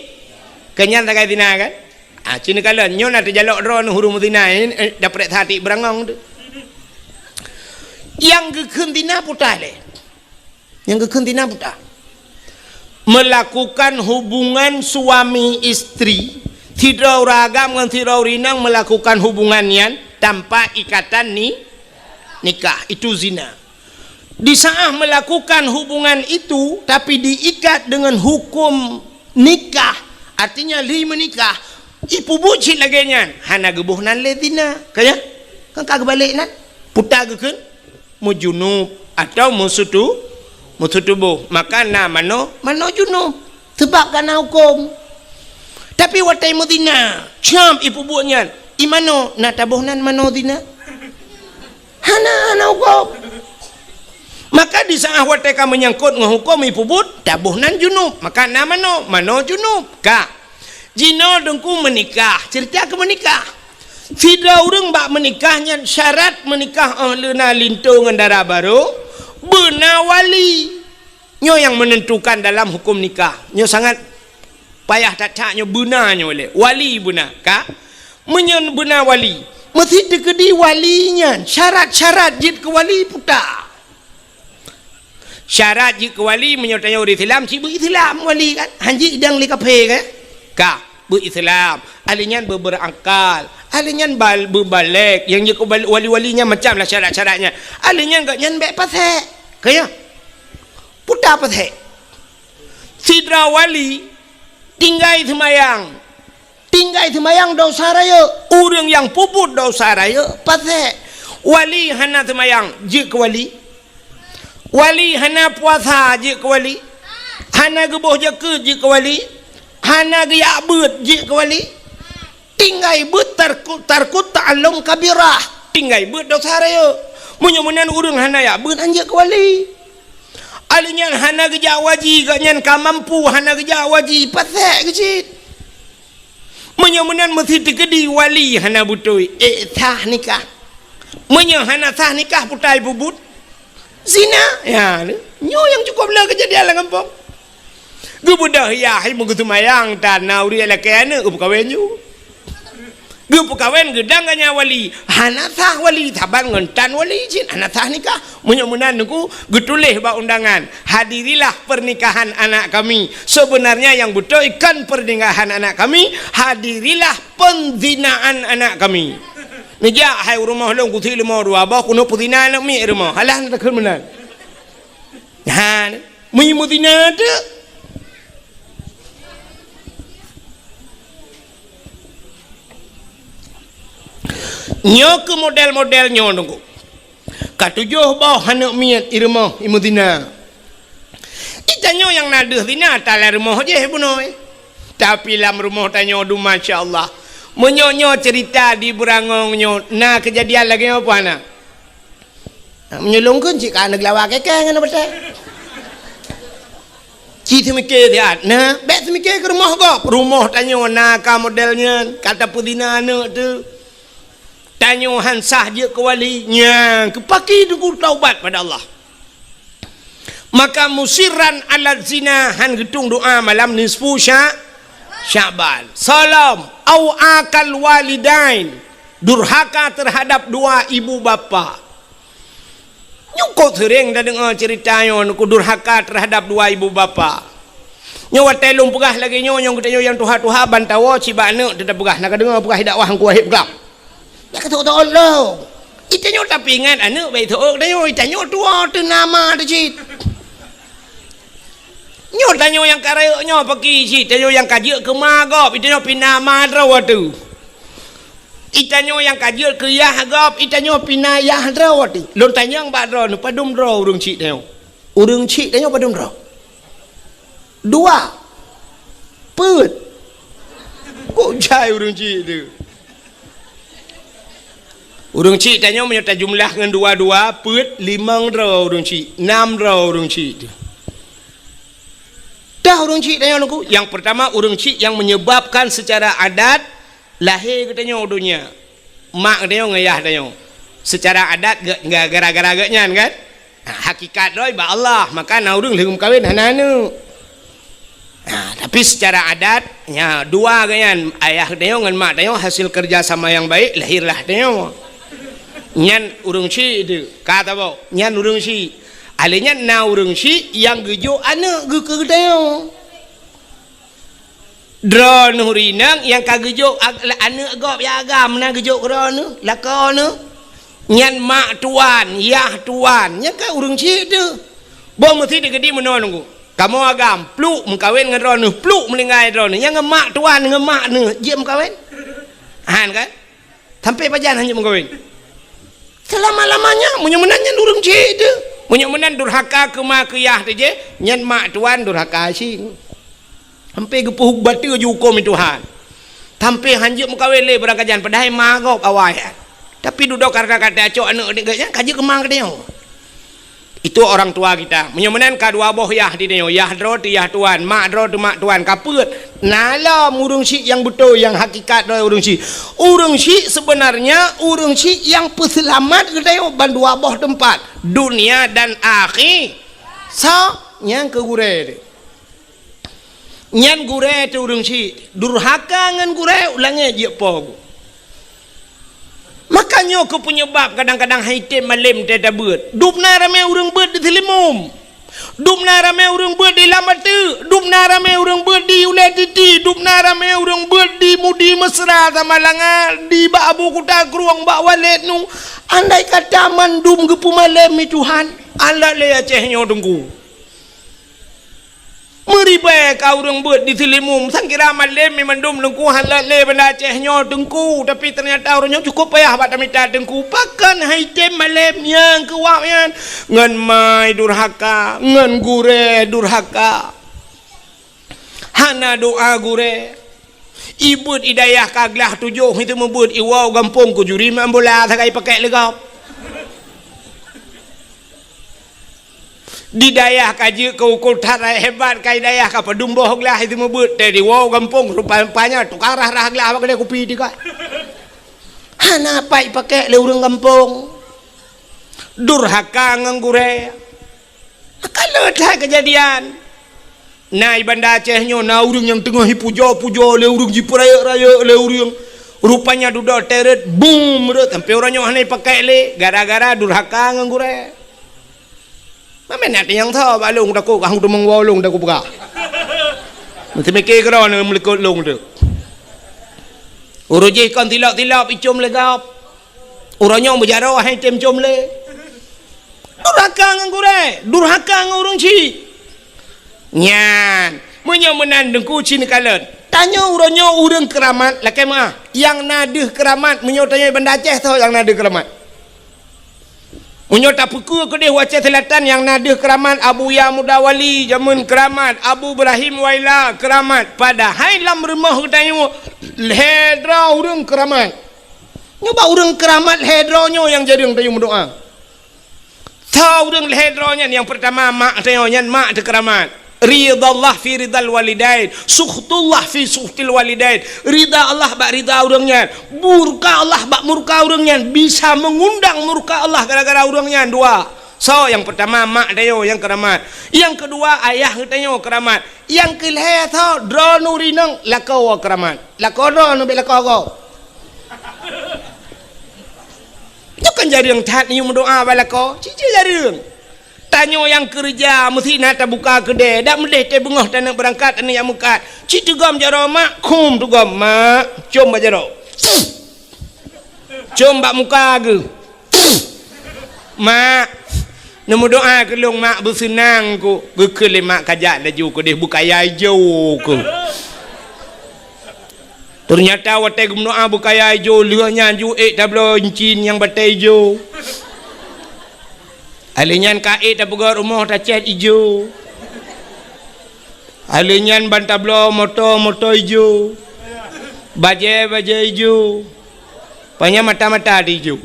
keu nyan sagai zina kan? Ah, cit neukalon, nyoe na teujalok droeneuh ureuëng meuzina, eh, daprek that tiek Beurangong tu. Nyang geukheun zina puta lé. Nyang geukheun zina puta. Melakukan hubungan suami istri, sidroe ureuëng agam ngon sidroe ureuëng inong melakukan hubungan nyan tanpa ikatan ni, nikah, itu zina. Di saat melakukan hubungan itu, tapi diikat dengan hukum nikah, artinya lheueh meunikah, ipeubuet cit lagée nyan, hana geuboh nan lé zina. Ka nyan? Kan ka geubalek nan? Puta geukheun meujunub atau meusutu, meusutuboh. Maka na manoe, manoe junub. Sabab ka na huköm. Tapi watée meuzina, cam ipeubuet nyan, i manoe na taboh nan manoe zina? Hana, hana huköm. Maka di saat watée ka meunyangkot ngon huköm ipeubuet, taboh nan junub. Maka na manoe, manoe junub. Ka. Jinoe teungku meunikah, ceurita keu meunikah. Sidroe ureuëng bak meunikah nyan syarat meunikah óh lheueh na linto ngon dara barô, beuna wali. Nyoe nyang menentukan dalam huköm nikah. Nyoe sangat payah that-that nyoe beuna nyoe lé. Wali beuna, ka? Meunyoe beuna wali, meusti teukeudi wali nyan syarat-syarat jeuet keu wali puta. Syarat jeuet keu wali meunyoe tanyoe ureuëng Islam, cit beu Islam wali kan? Han jeuet idang lé kafé kan? Ka, beu Islam. Ahli nyan beu berakal. Ahli nyan bal, beu balek. Nyang jeuet keu bal, wali-wali nyan macam lah syarat-syaratnya. Ahli nyan gobnyan bék pasék. Ka ya? Puta pasék. Sidroe wali tinggai seumayang. Tinggai seumayang dosa rayeuk. Ureuëng nyang peubuet dosa rayeuk pasék. Wali hana seumayang, jeuet keu wali. Wali hana puasa, jeuet keu wali. Hana geuboh jakeuet, jeuet keu wali. Hana geujak beuet, jeuet keu wali. Tinggai beuet tarku, tarku ta'allum kabirah. Tinggai beuet dosa rayeuk. Meunyoe meunan ureuëng hana jak beuet, han jeuet keu wali. Ahli nyan hana geujak waji, gobnyan ka mampu hana geujak waji, pasék keuh cit. Meunyoe meunan meusti teukeudi wali hana beutôi, ék sah nikah. Meunyoe hana sah nikah, puta ipeubuet zina. Ya, nyoe nyang cukup le keujadian lam gampông. Geubeudôh yah hai meugeuseumayang tan na ureuëng lakée aneuëk geupeukawen ju. Geupeukawen geudang ganya wali, hana sah wali saban ngon tan wali cit hana sah nikah. Meunyoe meunan teungku geutuléh bak undangan, "Hadirilah pernikahan anak kami." Sebenarnya yang beutôi kon pernikahan anak kami, hadirilah penzinaan anak kami. Neujak hai u rumoh lôn kusi leumo dua boh keuneuk peuzina aneuk miet rumoh. Alah na takheun meunan. Ha, meunyoe meuzina teuk. Nyoe keuh model-model nyoe teungku. Ka tujoh boh aneuk miet i rumoh i meuzina. Itanyoe nyang na deuh zina ata lam rumoh jih bunoe. Tapi lam rumoh tanyoe dum masya Allah. Meunyoe nyoe cerita di Beurangong nyoe na keujadian lagée nyoe peue hana? Meunyoe lôn kheun cit ka aneuk lawa kèe-kèe ngon batèe. Ci teumike siat, nah, bèk teumike keu rumoh gob. Rumoh tanyoe na ka model nyan, ka tapeuzina aneuk teuh. Tanyoe han sah jeuet keu wali, nyan keu paki teungku taubat pada Allah. Maka musirran ala zina, han geutueng doa malam nisfu Sya-, Sya'ban. Salom, au akal walidain, durhaka terhadap dua ibu bapa. Nyoe kok seuréng tadeungoe ceurita nyoe, keu durhaka terhadap dua ibu bapa. Nyoe watèe lôn peugah lagèe nyoe, nyoe geutanyoe nyang tuha-tuha ban tawoe cit bak aneuk teuh tapeugah, na ka deungoe peugah dakwah Teungku Wahid peugah. Nyak ka teuôt-teuôt lôn. Itanyoe tapeuingat aneuk bèk teuôt tanyoe, itanyoe tuwoe teuh na ma teuh cit. Nyoe tanyoe nyang ka rayeuk nyoe paki cit, tanyoe nyang ka jeuet keu ma gob, itanyoe pih na ma droe teuh. Itanyoe nyang ka jeuet keu yah gob, itanyoe pih na yah droe teuh. Lôn tanyong bak droeneuh, padum droe ureueng chik tanyoe? Ureueng chik tanyoe padum droe? Dua. Peuet. Kok jai ureueng chik teuh? Ureueng chik tanyoe meunyoe tajumlah ngon dua-dua, peuet, limong droe ureueng chik, nam droe ureueng chik teuh. Dah ureueng chik tanyoe Teungku, nyang peurtama ureueng chik nyang menyebabkan secara adat lahé geutanyoe u donya. Mak geutanyoe ngon yah tanyoe. Secara adat ge-, ge-, gara-gara geuh nyan kan? Ha, hakikat droe bak Allah, maka na ureueng lheueh meukawen hana aneuk. Ha, tapi secara adat, nya, dua geuh nyan, ayah tanyoe ngon mak tanyoe hasil kerja sama yang baik, lahirlah tanyoe. Nyan ureueng chik teuh, ka tabôh, nyan ureueng chik. Alèh nyan na ureueng chik nyang geujok aneuk geuh keu geutanyoe. Droeneuh rineueng nyang ka geujok ag-, aneuk gob nyang agam na geujok keu droeneuh, lakoe neuh. Nyan mak tuan, yah tuan, nyan kan ureueng chik teuh. Boh meusi teukeudi meunoe Teungku. Kamoe agam, pluek meukawen ngon droeneuh, pluek meuninggai droeneuh. Nyan ngon mak tuan, ngon mak neuh, jeuet meukawen? Han kan? Sampai pajan hana meukawen? Selama-lamanya, meunyoe meunan nyan ureueng chik teuh. Meunyoe meunan durhaka keu ma keu yah teuh jih, nyan mak tuan durhaka cit. Sampai geupeubateue ju huköm Tuhan. Sampai hanjeuet meukawen lé beurangkajan, padahai ma gob awai. Tapi dudoe karena ka tacok aneuk geuh nyan, ka jeuet keu ma geutanyoe. Itu orang tua kita. Meunyoe meunan ka dua boh yah di tanyoe, yah droe teuh yah tuan, mak droe teuh mak tuan, ka peuet. Na lom ureueng chik nyang beutôi, nyang hakikat droe ureueng chik. Ureueng chik sebenarnya ureueng chik nyang peuseulamat geutanyoe ban dua boh teumpat, dunia dan akhi-, sa-, nyang keu gurèe teuh. Nyan gurèe teuh ureueng chik, durhaka ngon gurèe, u langèt jeuet po. Maka nyoe keuh peunyeubab kadang-kadang han item malem teuh tabeuet. Dum na ramè ureueng beuet di Seulimum. Dum na ramè ureueng beuet di Lam Ateuk. Dum na ramè ureueng beuet di Ulèe Titi. Dum na ramè ureueng beuet di Mudi Mesra Samalanga, di bak Abu Kuta Krueng, bak Waled nu. Andai kata mandum geupeumalem lé Tuhan, alat lé Aceh nyoe Teungku. Meuribèe ka ureueng beuet di Seulimum, sangkira malem mi mandum Teungku han lé Banda Aceh nyoe Teungku, tapi teunyata ureueng nyoe cukup payah bak tamita Teungku. Pakon han item malem nyang keu wak nyan? Ngon ma durhaka, ngon gurèe durhaka. Hana doa gurèe. Ibeuet i dayah ka glah tujoh, itu meubeuet i woe gampông keu juri main bola sagai pakèk lé gob. Di dayah ka jeuet keu ukeue that hebat, ka i dayah ka padum boh glah itu meubeuet, teuh di woe gampông rupa-rupanya tukang rhah-rhah glah bak keudè kupi teuka. Hana pat ipakèk lé ureueng gampông. Durhaka ngon gurèe. Ka le that keujadian. Na i Banda Aceh nyoe na ureueng nyang teungoh ipujoe-pujoe lé ureueng, jipeurayeuk-rayeuk lé ureueng. Rupanya dudoe teuh rhot, bum, rhot, sampoe uroe nyoe hana ipakèk lé gara-gara durhaka ngon gurèe. Mamèh na teunyang tho bak lôn takot, kah teumong woe lôn takot peugah. Meuteumike keudroe neuh meulikot lôn teuh. Uroe jih kon tilop-tilop icom lé gob. Uroe nyoe meujaroe han item com lé. Durhaka ngon gurèe, durhaka ngon ureueng chik. Nyan, meunyoe meunan Teungku ci neukalon. Tanyoe uroe nyoe ureueng keuramat lakèe meu'ah. Nyang na deuh keuramat meunyoe tanyoe Banda Aceh soe nyang na deuh keuramat? Meunyoe tapeukeue keudeh u Aceh Selatan nyang na deuh keuramat Abuya Muda Wali, jameun keuramat Abu Ibrahim Waila, keuramat. Padahai lam rumoh geutanyoe lhèe droe ureueng keuramat. Nyoe bak ureueng keuramat lhèe droe nyoe nyang jareueng tanyoe meudoa. Tho ureuëng lhée droe nyan, nyang peurtama mak tanyoe, nyan mak teukeuramat. Ridallah fi ridal walidain, sukhtullah fi sukhtil walidain. Rida Allah bak rida ureuëng nyan, murka Allah bak murka ureuëng nyan, bisa meungundang murka Allah gara-gara ureuëng nyan dua. Soe nyang peurtama mak tanyoe nyang keuramat. Nyang keudua ayah geutanyoe keuramat. Nyang keulhée tho droeneuh rineueng lakoe keuramat. Lakoe droeneuh bék lakoe gob. Nyoe kan jareueng that neuyue meudoá bak lakoe, cit-cit jareueng. Tanyoe nyang keureuja meusti na tabuka keudée, dak meudeh teuh beungoh taneuk beurangkat, taneuk jak meukat. Cit teugom jaroe mak, khum teugom mak, com bak jaroe. Com bak muka geuh. Mak, neumeudoá keu lôn mak, beuseunang ku. Geukheun lé mak kajak laju keudeh beukaya ijo keuh. Teunyata watée geumeudoá beukaya ijo, lheueh nyan ju ék tabloe incin nyang batée ijo. Alheuh nyan ka ék tapeugöt rumoh tacét ijo. Alheuh nyan ban tabloe moto, moto ijo. Bajée, bajée ijo. Panyang mata-mata di ijo.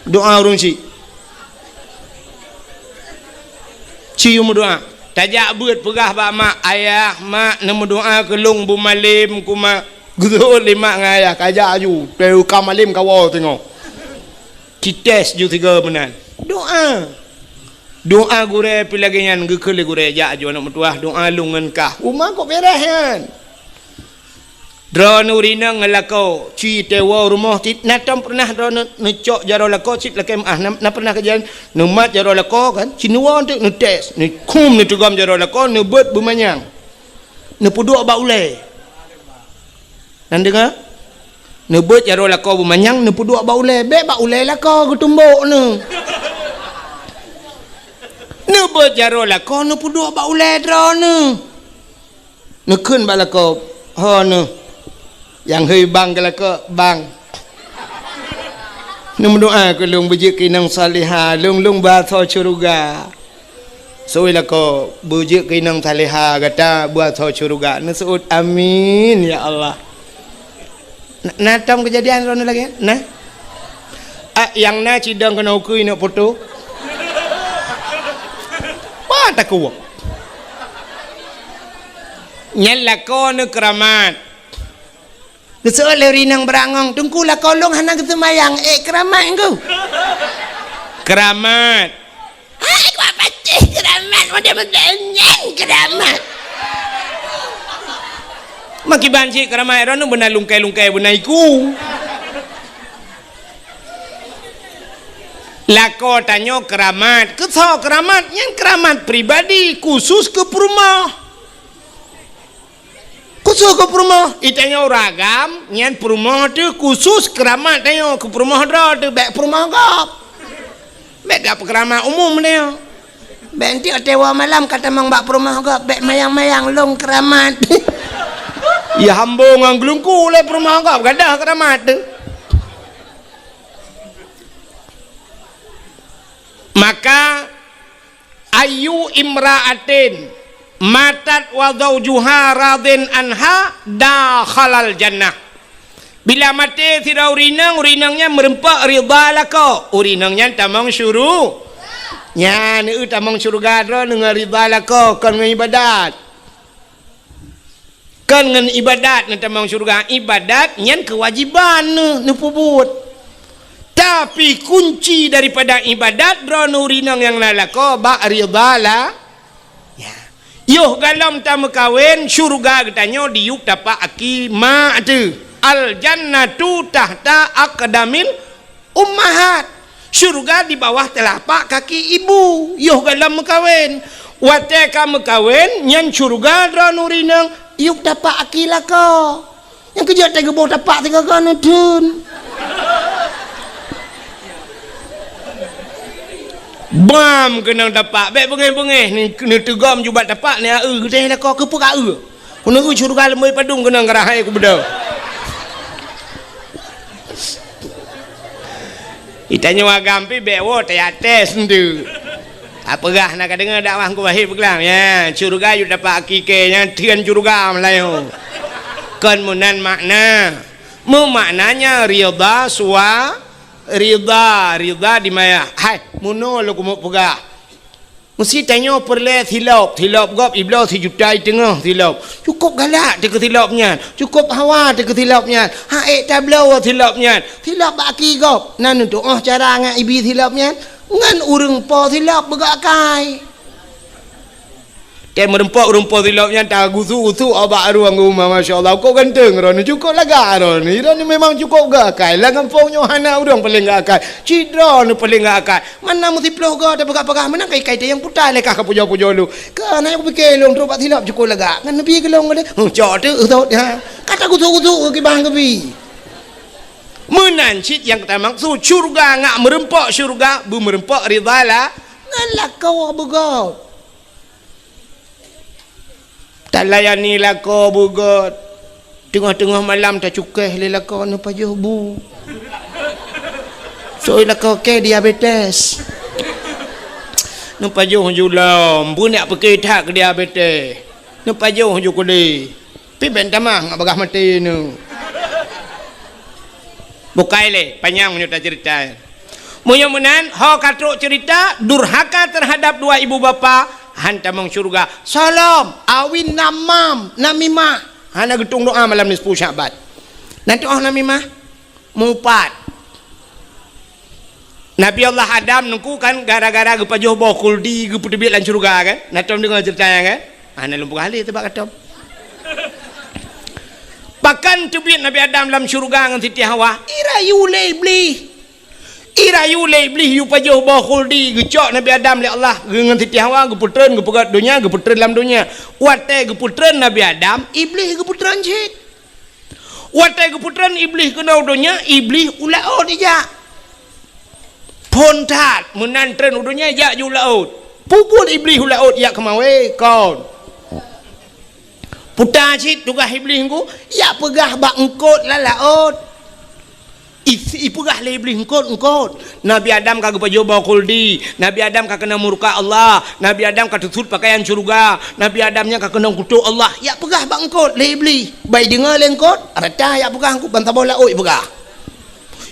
Doá ureuëng chik. Ci meudoá. Tajak beuet peugah bak mak, "Ayah, mak, neumeudoá keu lôn beumalem ku mak." Geuseuôt lé mak ngon ayah, kajak aju. Teuka malem kawoe teungoh. Cites ju tiga meunan. Doá. Doá gurée pih lagée nyan geukheun lé gurée, "Jak aju aneuëk meutuwah, doá lôn ngon kah." Uma kok beres nyan. Droeneuh rineueng ngon lakoe, ci teuwoe rumoh cit, na tom pernah droeneuh neucok jaroe lakoe cit lakée meuáh, na, na pernah kejadian neumat jaroe lakoe kan, ci neuwoe teuk neutes, neukhum neuteugom jaroe lakoe, neubeuet beumanyang. Neupeuduek bak ulée. Nan deungoe? Neubeuet jaroe lakoe beumanyang, neupeuduek bak ulée. Bék bak ulée lakoe geutumbok neuh. Neubeuet jaroe lakoe, neupeuduek bak ulée droeneuh. Neukheun bak lakoe, "Ho neuh." Nyang hei bang keu lakoe, "Bang, neumeudoá keu lôn beujeuet keu inong salihah, lôn, lôn beuasoe syeuruga." Seuôt lakoe, "Beujeuet keu inong salihah gata beuasoe syeuruga." Neuseuôt, "Amin, ya Allah." Na, na tom keujadian droeneuh lagée nyan? Na? Ah, nyang na cidong keunoe ukeue neuk poto. Bah takuwok. Nyan lakoe neuh keuramat. Geuseuôt lé rineueng beurangong, "Teungku, lakoe lôn hana geuseumayang." Eh, keuramat ngku. Keuramat. Hai, kuat patéh keuramat, model-model nyan keuramat. Makiban cit keuramat droeneuh beuna lungkai-lungkai beuna iku. Lakoe tanyoe keuramat, keu soe keuramat? Nyan keuramat pribadi, khusus keu peurumoh. Khusus keu peurumoh, i tanyoe ureuëng agam, nyan peurumoh teuh khusus keuramat tanyoe, keu peurumoh droe teuh, bék peurumoh gob. Bék tapeukeuramat umum tanyoe. Bék enteuk watée woe malam ka tamong bak peurumoh gob, bék mayang-mayang lôn keuramat. Ya hambo ngon geulungku lé peurumoh gob, gadôh keuramat teuh. Maka, "Ayyu imra'atin matat wa zaujuha radin anha dakhalal jannah." Bila maté sidroe ureuëng inong, ureuëng inong nyan meureumpok rida lakoe, ureuëng inong nyan tamong syuru-, nyan, eu, tamong syeuruga droeneuh ngon rida lakoe, kon ngon iébadat. Kon ngon iébadat neutamong syeuruga, iébadat nyan keuwajéban neuh, neupeubuet. Tapi kunci daripada iébadat droeneuh ureuëng inong nyang na lakoe bak rida la-, ya. Yoh gohlom tameukawen, syeuruga geutanyoe diyueb tapak aki mak teuh. Al jannatu tahta aqdamil ummahat. Syeuruga di bawah teulapak kaki ibu, yoh gohlom meukawen. Watée ka meukawen, nyan syeuruga droeneuh ureuëng inong, yueb tapak aki lakoe. Nyang keujeuet teuh geuboh tapak sigoe-goe neutheun. Bam keunong tapak, bék beungéh-beungéh, ni, neuteugom ju bak tapak, ni, eu, geudeh lakoe, keupeue ka eu. Keuneuk syeuruga leumoi padum keunong geurahai kubeudôh. Itanyoe agam pih bék woe teuyates nteuk. Apeugah na ka deungoe dakwah Teungku Wahid peugah, ya, syeuruga yue dapat hakiki nyan theun syeuruga meulayeue. Kon meunan makna. Meumaknanya ridha sua-, Ridha, ridha di maya. Hai, meunoe lôn keumeung peugah. Meusti tanyoe peureulée silop, silop gob ibloe sijuta i teungoh silop. Cukôp galak teuh keu silop nyan, cukôp hawa teuh keu silop nyan. Hak ék tabloe silop nyan. Silop bak aki gob. Na neutuoh cara ngon ibi silop nyan? Ngon ureuëng po silop beugok akai. Tée meureumpok ureuëng po silop nyan tagusu-gusu bak rueng uma, masya Allah, kok ganteng droeneuh, cukôp lagak droeneuh. Droeneuh memang cukôp geuakai. Lam gampông nyoe hana ureuëng paleng geuakai. Cit droeneuh paleng geuakai. Mana meusiplôh goe tapeugah-peugah, meunan kai-kai teuh nyang puta lé kah kapujoe-pujoe lôn. Kah na nyang kupike lôn trok bak silop cukôp lagak. Ngon neubi keu lôn lé. Huh, cok teuh, ha. Ka tagusu-gusu kibang keubi. Meunan cit nyang tamaksud syurga ngat meureumpok syurga, beumeureumpok ridha la-, ngon lakoe beugôt. Talayani lakoe beugôt. Teungoh-teungoh malam tacukéh lé lakoe neupajoh bu. Soe lakoe kée diabetes. Neupajoh ju lom, beunyak pike that keu diabetes. Neupajoh ju keudeh. Pih bèk tamah ngat bagah maté nyoe. Bukai lé, panyang meunyoe taceurita. Meunyoe meunan, ho ka trok ceurita durhaka teuhadab dua ibu bapa, han tamong syeuruga. Soe lom, awin namam, namimah. Hana geutueng doa malam nisfu Sya'ban. Nan tuoh namimah, mupat. Nabi Allah Adam nungku kan gara-gara geupajoh boh khuldi geupeuteubiet lam syeuruga kan? Na tom deungoe ceurita nyan kan? Hana lôn peugah lé teuh bak katom. Pakon teubiet Nabi Adam lam syeuruga ngon Siti Hawa? Irayu lé Iblih. Irayu lé Iblih yue pajoh boh khuldi geucok Nabi Adam lé Allah ngon Siti Hawa geupeutreun geupeugöt donya geupeutreun lam donya. Watée geupeutreun Nabi Adam, Iblih geupeutreun cit. Watée geupeutreun Iblih keunoe donya, Iblih u laôt ijak. Phon that meunan treun u donya ijak ju laôt. Peue buet Iblih u laôt ijak keumawé kon. Puta cit tugaih Iblih ngku, ijak peugah bak eungkôt lam laôt. I-, ipeugah lé Iblih eungkôt-eungkôt. Nabi Adam ka geupajoh boh khuldi. Nabi Adam ka keunong murka Allah. Nabi Adam ka teusut pakaian syeuruga. Nabi Adam nyan ka keunong kutok Allah. Ijak peugah bak eungkôt lé Iblih. Bai deungoe lé eungkôt, rata ijak peugah eungkôt ban saboh laôt ipeugah.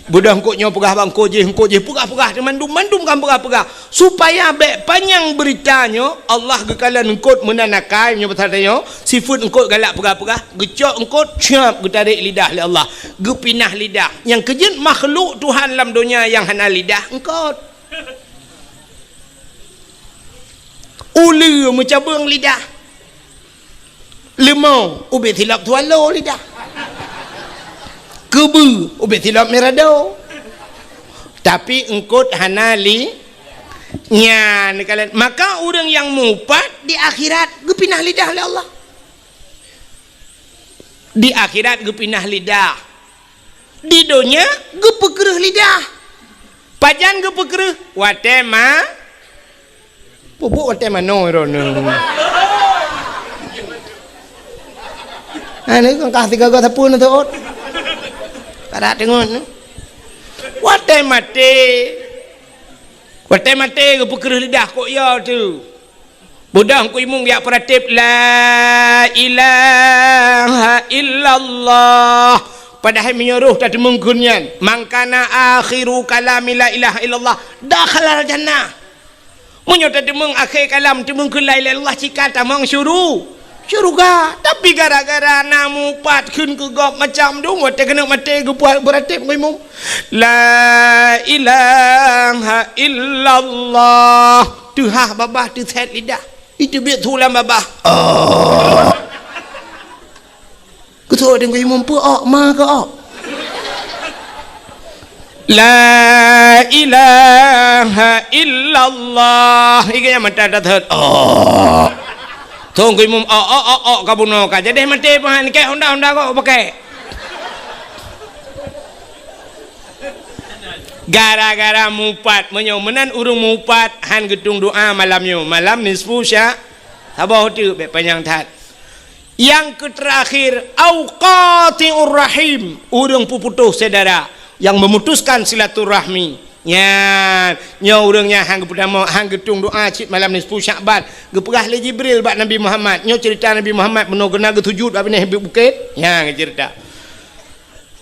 Beudôh eungkôt nyoe peugah bak eungkôt jéh, eungkôt jéh peugah-peugah, mandum-mandum kan peugah-peugah. Supaya bèk panyang beurita nyoe, Allah geukalon eungkôt meunan akai nyoe pasal tanyoe, sifeuet eungkôt galak peugah-peugah, geucok eungkôt, cap, geutarek lidah lé Allah, geupinah lidah. Nyang keujeuet makhluk Tuhan lam donya nyang hana lidah, eungkôt. Uleue meucabeueng lidah. Leumo ubé silop swallow lidah. Keubeue ubé silop mirado. Tapi eungkôt hana li-, nyan kalon. Maka ureuëng nyang mupat di akhirat geupinah lidah lé Allah. Di akhirat geupinah lidah. Di donya geupeukreueh lidah. Pajan geupeukreueh? Watée ma-, pupuk watée manoe droeneuh. Hana kan kah tiga gata pun teuôt. Kada teungon. Watée maté. Watée maté geupeukreueh lidah kok ya tu. Beudôh Teungku Imum jak peuratéb, "La ilaha illallah." Padahai meunyoe roh tateumeung kheun nyan, "Man kana akhiru kalami la ilaha illallah, dakhalal jannah." Meunyoe tateumeung akhé kalam, teumeung kheun la ilaha illallah, cit ka tamong syuru-, syeuruga. Tapi gara-gara na mupat kheun keu gob macam dum, watée keuneuk maté geupeuratéb Teungku Imum, "La ilaha illallah." Teuhah babah teusét lidah. Iteubiet su lam babah. Oh. Keusoe Teungku Imum peue ok ma keu ok. La ilaha illallah. Iga nyang mata that-that. Oh. Teungku Imum ok, ok, ok, ok, ka bunoe ka. Jadi maté pahan kek honda-honda kok pakai. Gara-gara mupat, meunyoe meunan ureuëng mupat han geutueng doa malam nyoe, malam nisfu sya-, saboh teuk bèk panyang that. Nyang keuterakhir, au qati'ur rahim, ureuëng peuputôh syedara, nyang memutuskan silaturahmi. Nyan, nyoe ureuëng nyang han geupeutamong, han geutueng doa cit malam nisfu Sya'ban, geupeugah lé Jibril bak Nabi Muhammad. Nyoe ceurita Nabi Muhammad meunoe geuneuk geusujut bak binéh bukét. Nyan geuceurita.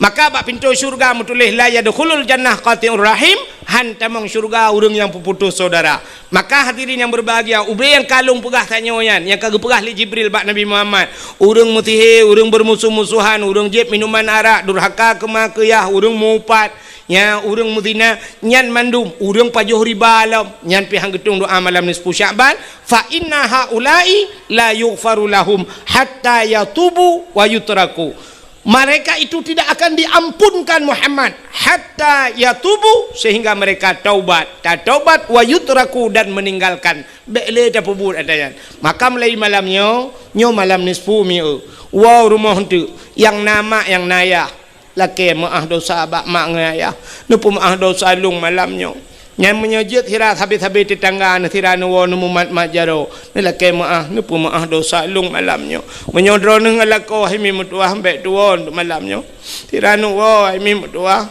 Maka bak pintoe syeuruga meutuléh, "La yadkhulul jannah qati'ur rahim," han tamong syeuruga ureuëng nyang peuputôh syedara. Maka hadirin nyang berbahagia, ubé nyang ka lôn peugah tanyoe nyan, nyang ka geupeugah lé Jibril bak Nabi Muhammad, ureuëng meusihé, ureuëng beurmusoh-musohan, ureuëng jieb minuman arak, durhaka keu ma keu yah, ureuëng meuupat, nya ureuëng meuzina, nyan mandum, ureuëng pajoh riba lom, nyan pih han geutueng doa malam nisfu Sya'ban, "Fa inna haula'i la yughfaru lahum hatta yatubu wa yutraku." Mereka itu tidak akan diampunkan Muhammad hatta yatubu, sehingga mereka taubat, tataubat, wa yutraku, dan meninggalkan. Bék lé tapeubuet ata nyan. Maka mulai malam nyoe, nyoe malam nisfu mieu. Woe rumoh eunteuk, nyang na mak nyang na yah. Lakée meuáh dosa bak mak ngon ayah. Neupeumeuáh dosa lôn malam nyoe. Nyan meunyoe jeuet sira sabe-sabe teutangga neuh sira neuwoe neumumat-mat jaroe, neulakée meuáh, neupeumeuáh dosa lôn malam nyoe. Meunyoe droeneuh ngon lakoe hai mi meutuwah, bék tuwoe malam nyoe. Sira neuwoe hai mi meutuwah,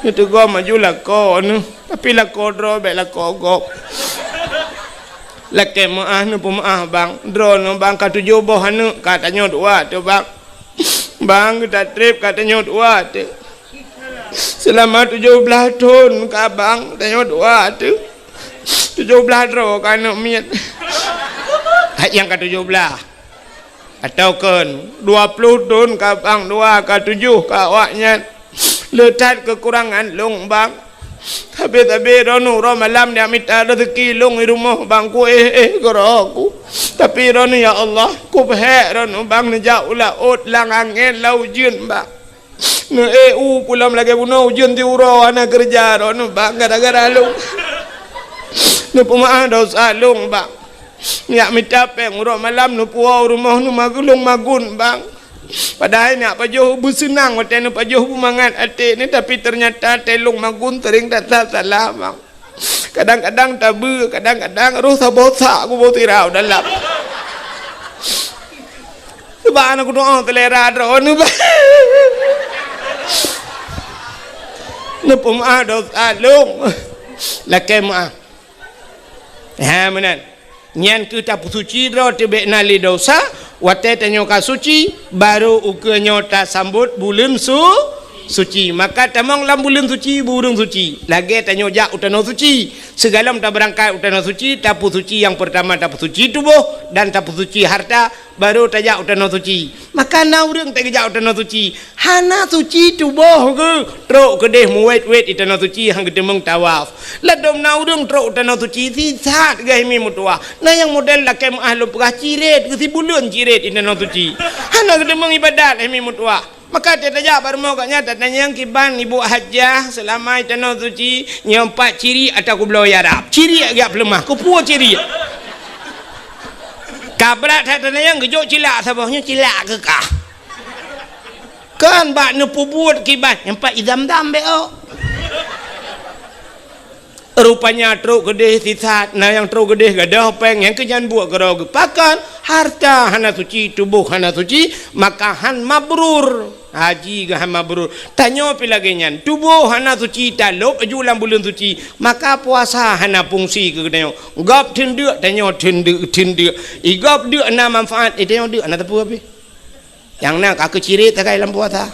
neuteugom aju lakoe neuh, tapi lakoe droe bék lakoe gob. Lakée meuáh neupeumeuáh bang, droeneuh bang ka tujoh boh aneuëk ka tanyoe dua teuh bang. Bang, geuta treb ka tanyoe dua teuh. Seulama tujoh blaih thon ka bang, tanyoe dua teuh. Tujoh blaih droe ka aneuëk miet. Hai nyang ka tujoh blaih. Atawa kon dua ploh thon ka bang, dua ka tujoh ka awaknyan. Le that keukurangan lôn bang. Sabe-sabe droeneuh uroe malam neujak mita rezeki lôn di rumoh bang, kuéh-éh keudroe ku. Tapi droeneuh ya Allah, kupeuhék droeneuh bang neujak u laôt lam angén lam ujeuen bang. Neuék u pulam lagée bunoe ujeuen siuroe hana keureuja droeneuh bang gara-gara lôn. Neupeumeuáh dosa lôn bang. Neujak mita péng uroe malam neupuwoe u rumoh neumagun lôn magun bang. Padahai neujak pajoh beuseunang watée neupajoh beumangat até neuh, tapi teunyata watée lôn magun seuring that salah bang. Kadang-kadang tabeue, kadang-kadang roh saboh sak kuboh sira u dalam. Subhanallah, kudoe seulera droeneuh bang. Neupeumeuáh dosa lôn. Lakée meuáh. Ha meunan. Nyan keuh tapeusuci droe teuh bék na lé dosa, watée tanyoe ka suci, barô ukeue nyoe tasambot buleuen su-, suci. Maka tamong lam buleuen suci, bu ureuëng suci. Lagée tanyoe jak u tanoh suci. Sigohlom tabeurangkat u tanoh suci, tapeusuci nyang peurtama tapeusuci tuboh dan tapeusuci hareuta, barô tajak u tanoh suci. Maka na ureuëng teuk geujak u tanoh suci, hana suci tuboh geuh, trok keudeh meuwét-wét di tanoh suci han geuteumeung tawaf. Ladôm na ureuëng trok u tanoh suci sisat geuh hai mi meutuwah. Na nyang model lakée meuáh lôn peugah cirét geuh sibuleuen cirét di tanoh suci. Hana geuteumeung iébadat hai mi meutuwah. Maka tajak bak rumoh gobnyan tatanyong kiban ibu hajah seulama di tanoh suci nyoe pat cirét atawa kubloe Arab. Cirét geujak peuleumah, keupeue cirét? Ka brat that tanyoe geujok cilak saboh nyoe cilak keu kah. Kan bak neupeubuet kiban nyang pat idam-dam bék ôk. Rupanya trok keudeh sisat, na nyang trok keudeh gadôh péng nyang keu nyan buet keudroe geupakan, harta hana suci, tuboh hana suci, maka han mabrur. Haji geuh han mabrur. Tanyoe pih lagée nyan, tuboh hana suci, talôb aju lam buleuen suci, maka puasa hana fungsi keu geutanyoe. Gob theun deuk, tanyoe theun deuk, theun deuk. I gob deuk na manfaat, i tanyoe deuk hana teupeu pih. Nyang na ka keucirét sagai lam puasa.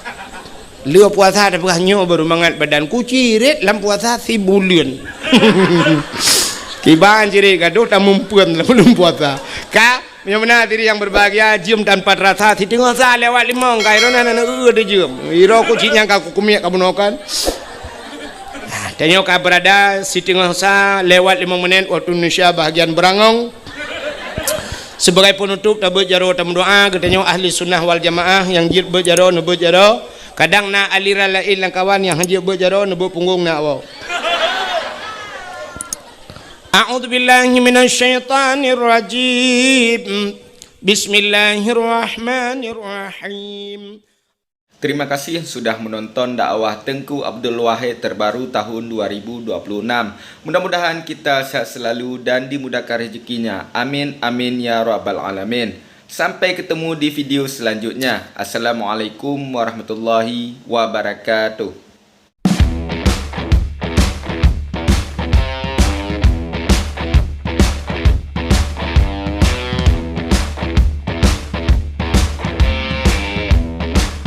Lheueh puasa tapeugah nyoe baru mangat badan kucirét lam puasa sibuleuen. Kiban cirét gadoh tamumpeuen lam buleuen puasa. Ka Meunyoe meunan hadirin nyang berbahagia, jeuem tanpa terasa, siteungoh sa lewat limong, ka droeneuh hana eu-eu teujeuem. Iroe ku cit nyang ka kukumiek ka bunoe kan. Nah, tanyoe ka berada siteungoh sa lewat limong menit waktu Indonesia bahagian Beurangong. Sebagai penutup, tabeuet jaroe tameudoa, geutanyoe ahli sunnah wal jamaah nyang jeuet beuet jaroe, neubeuet jaroe. Kadang na aliran laén lam kawan nyang hanjeuet beuet jaroe, neubeuet punggong na awak. A'udzubillahi minasyaitonirrajim. Bismillahirrahmanirrahim. Terima kasih sudah menonton dakwah Teuku Abdul Wahid terbaru tahun dua ribu dua puluh enam. Mudah-mudahan kita sehat selalu dan dimudahkan rezekinya. Amin, amin, ya rabbal alamin. Sampai ketemu di video selanjutnya. Assalamualaikum warahmatullahi wabarakatuh.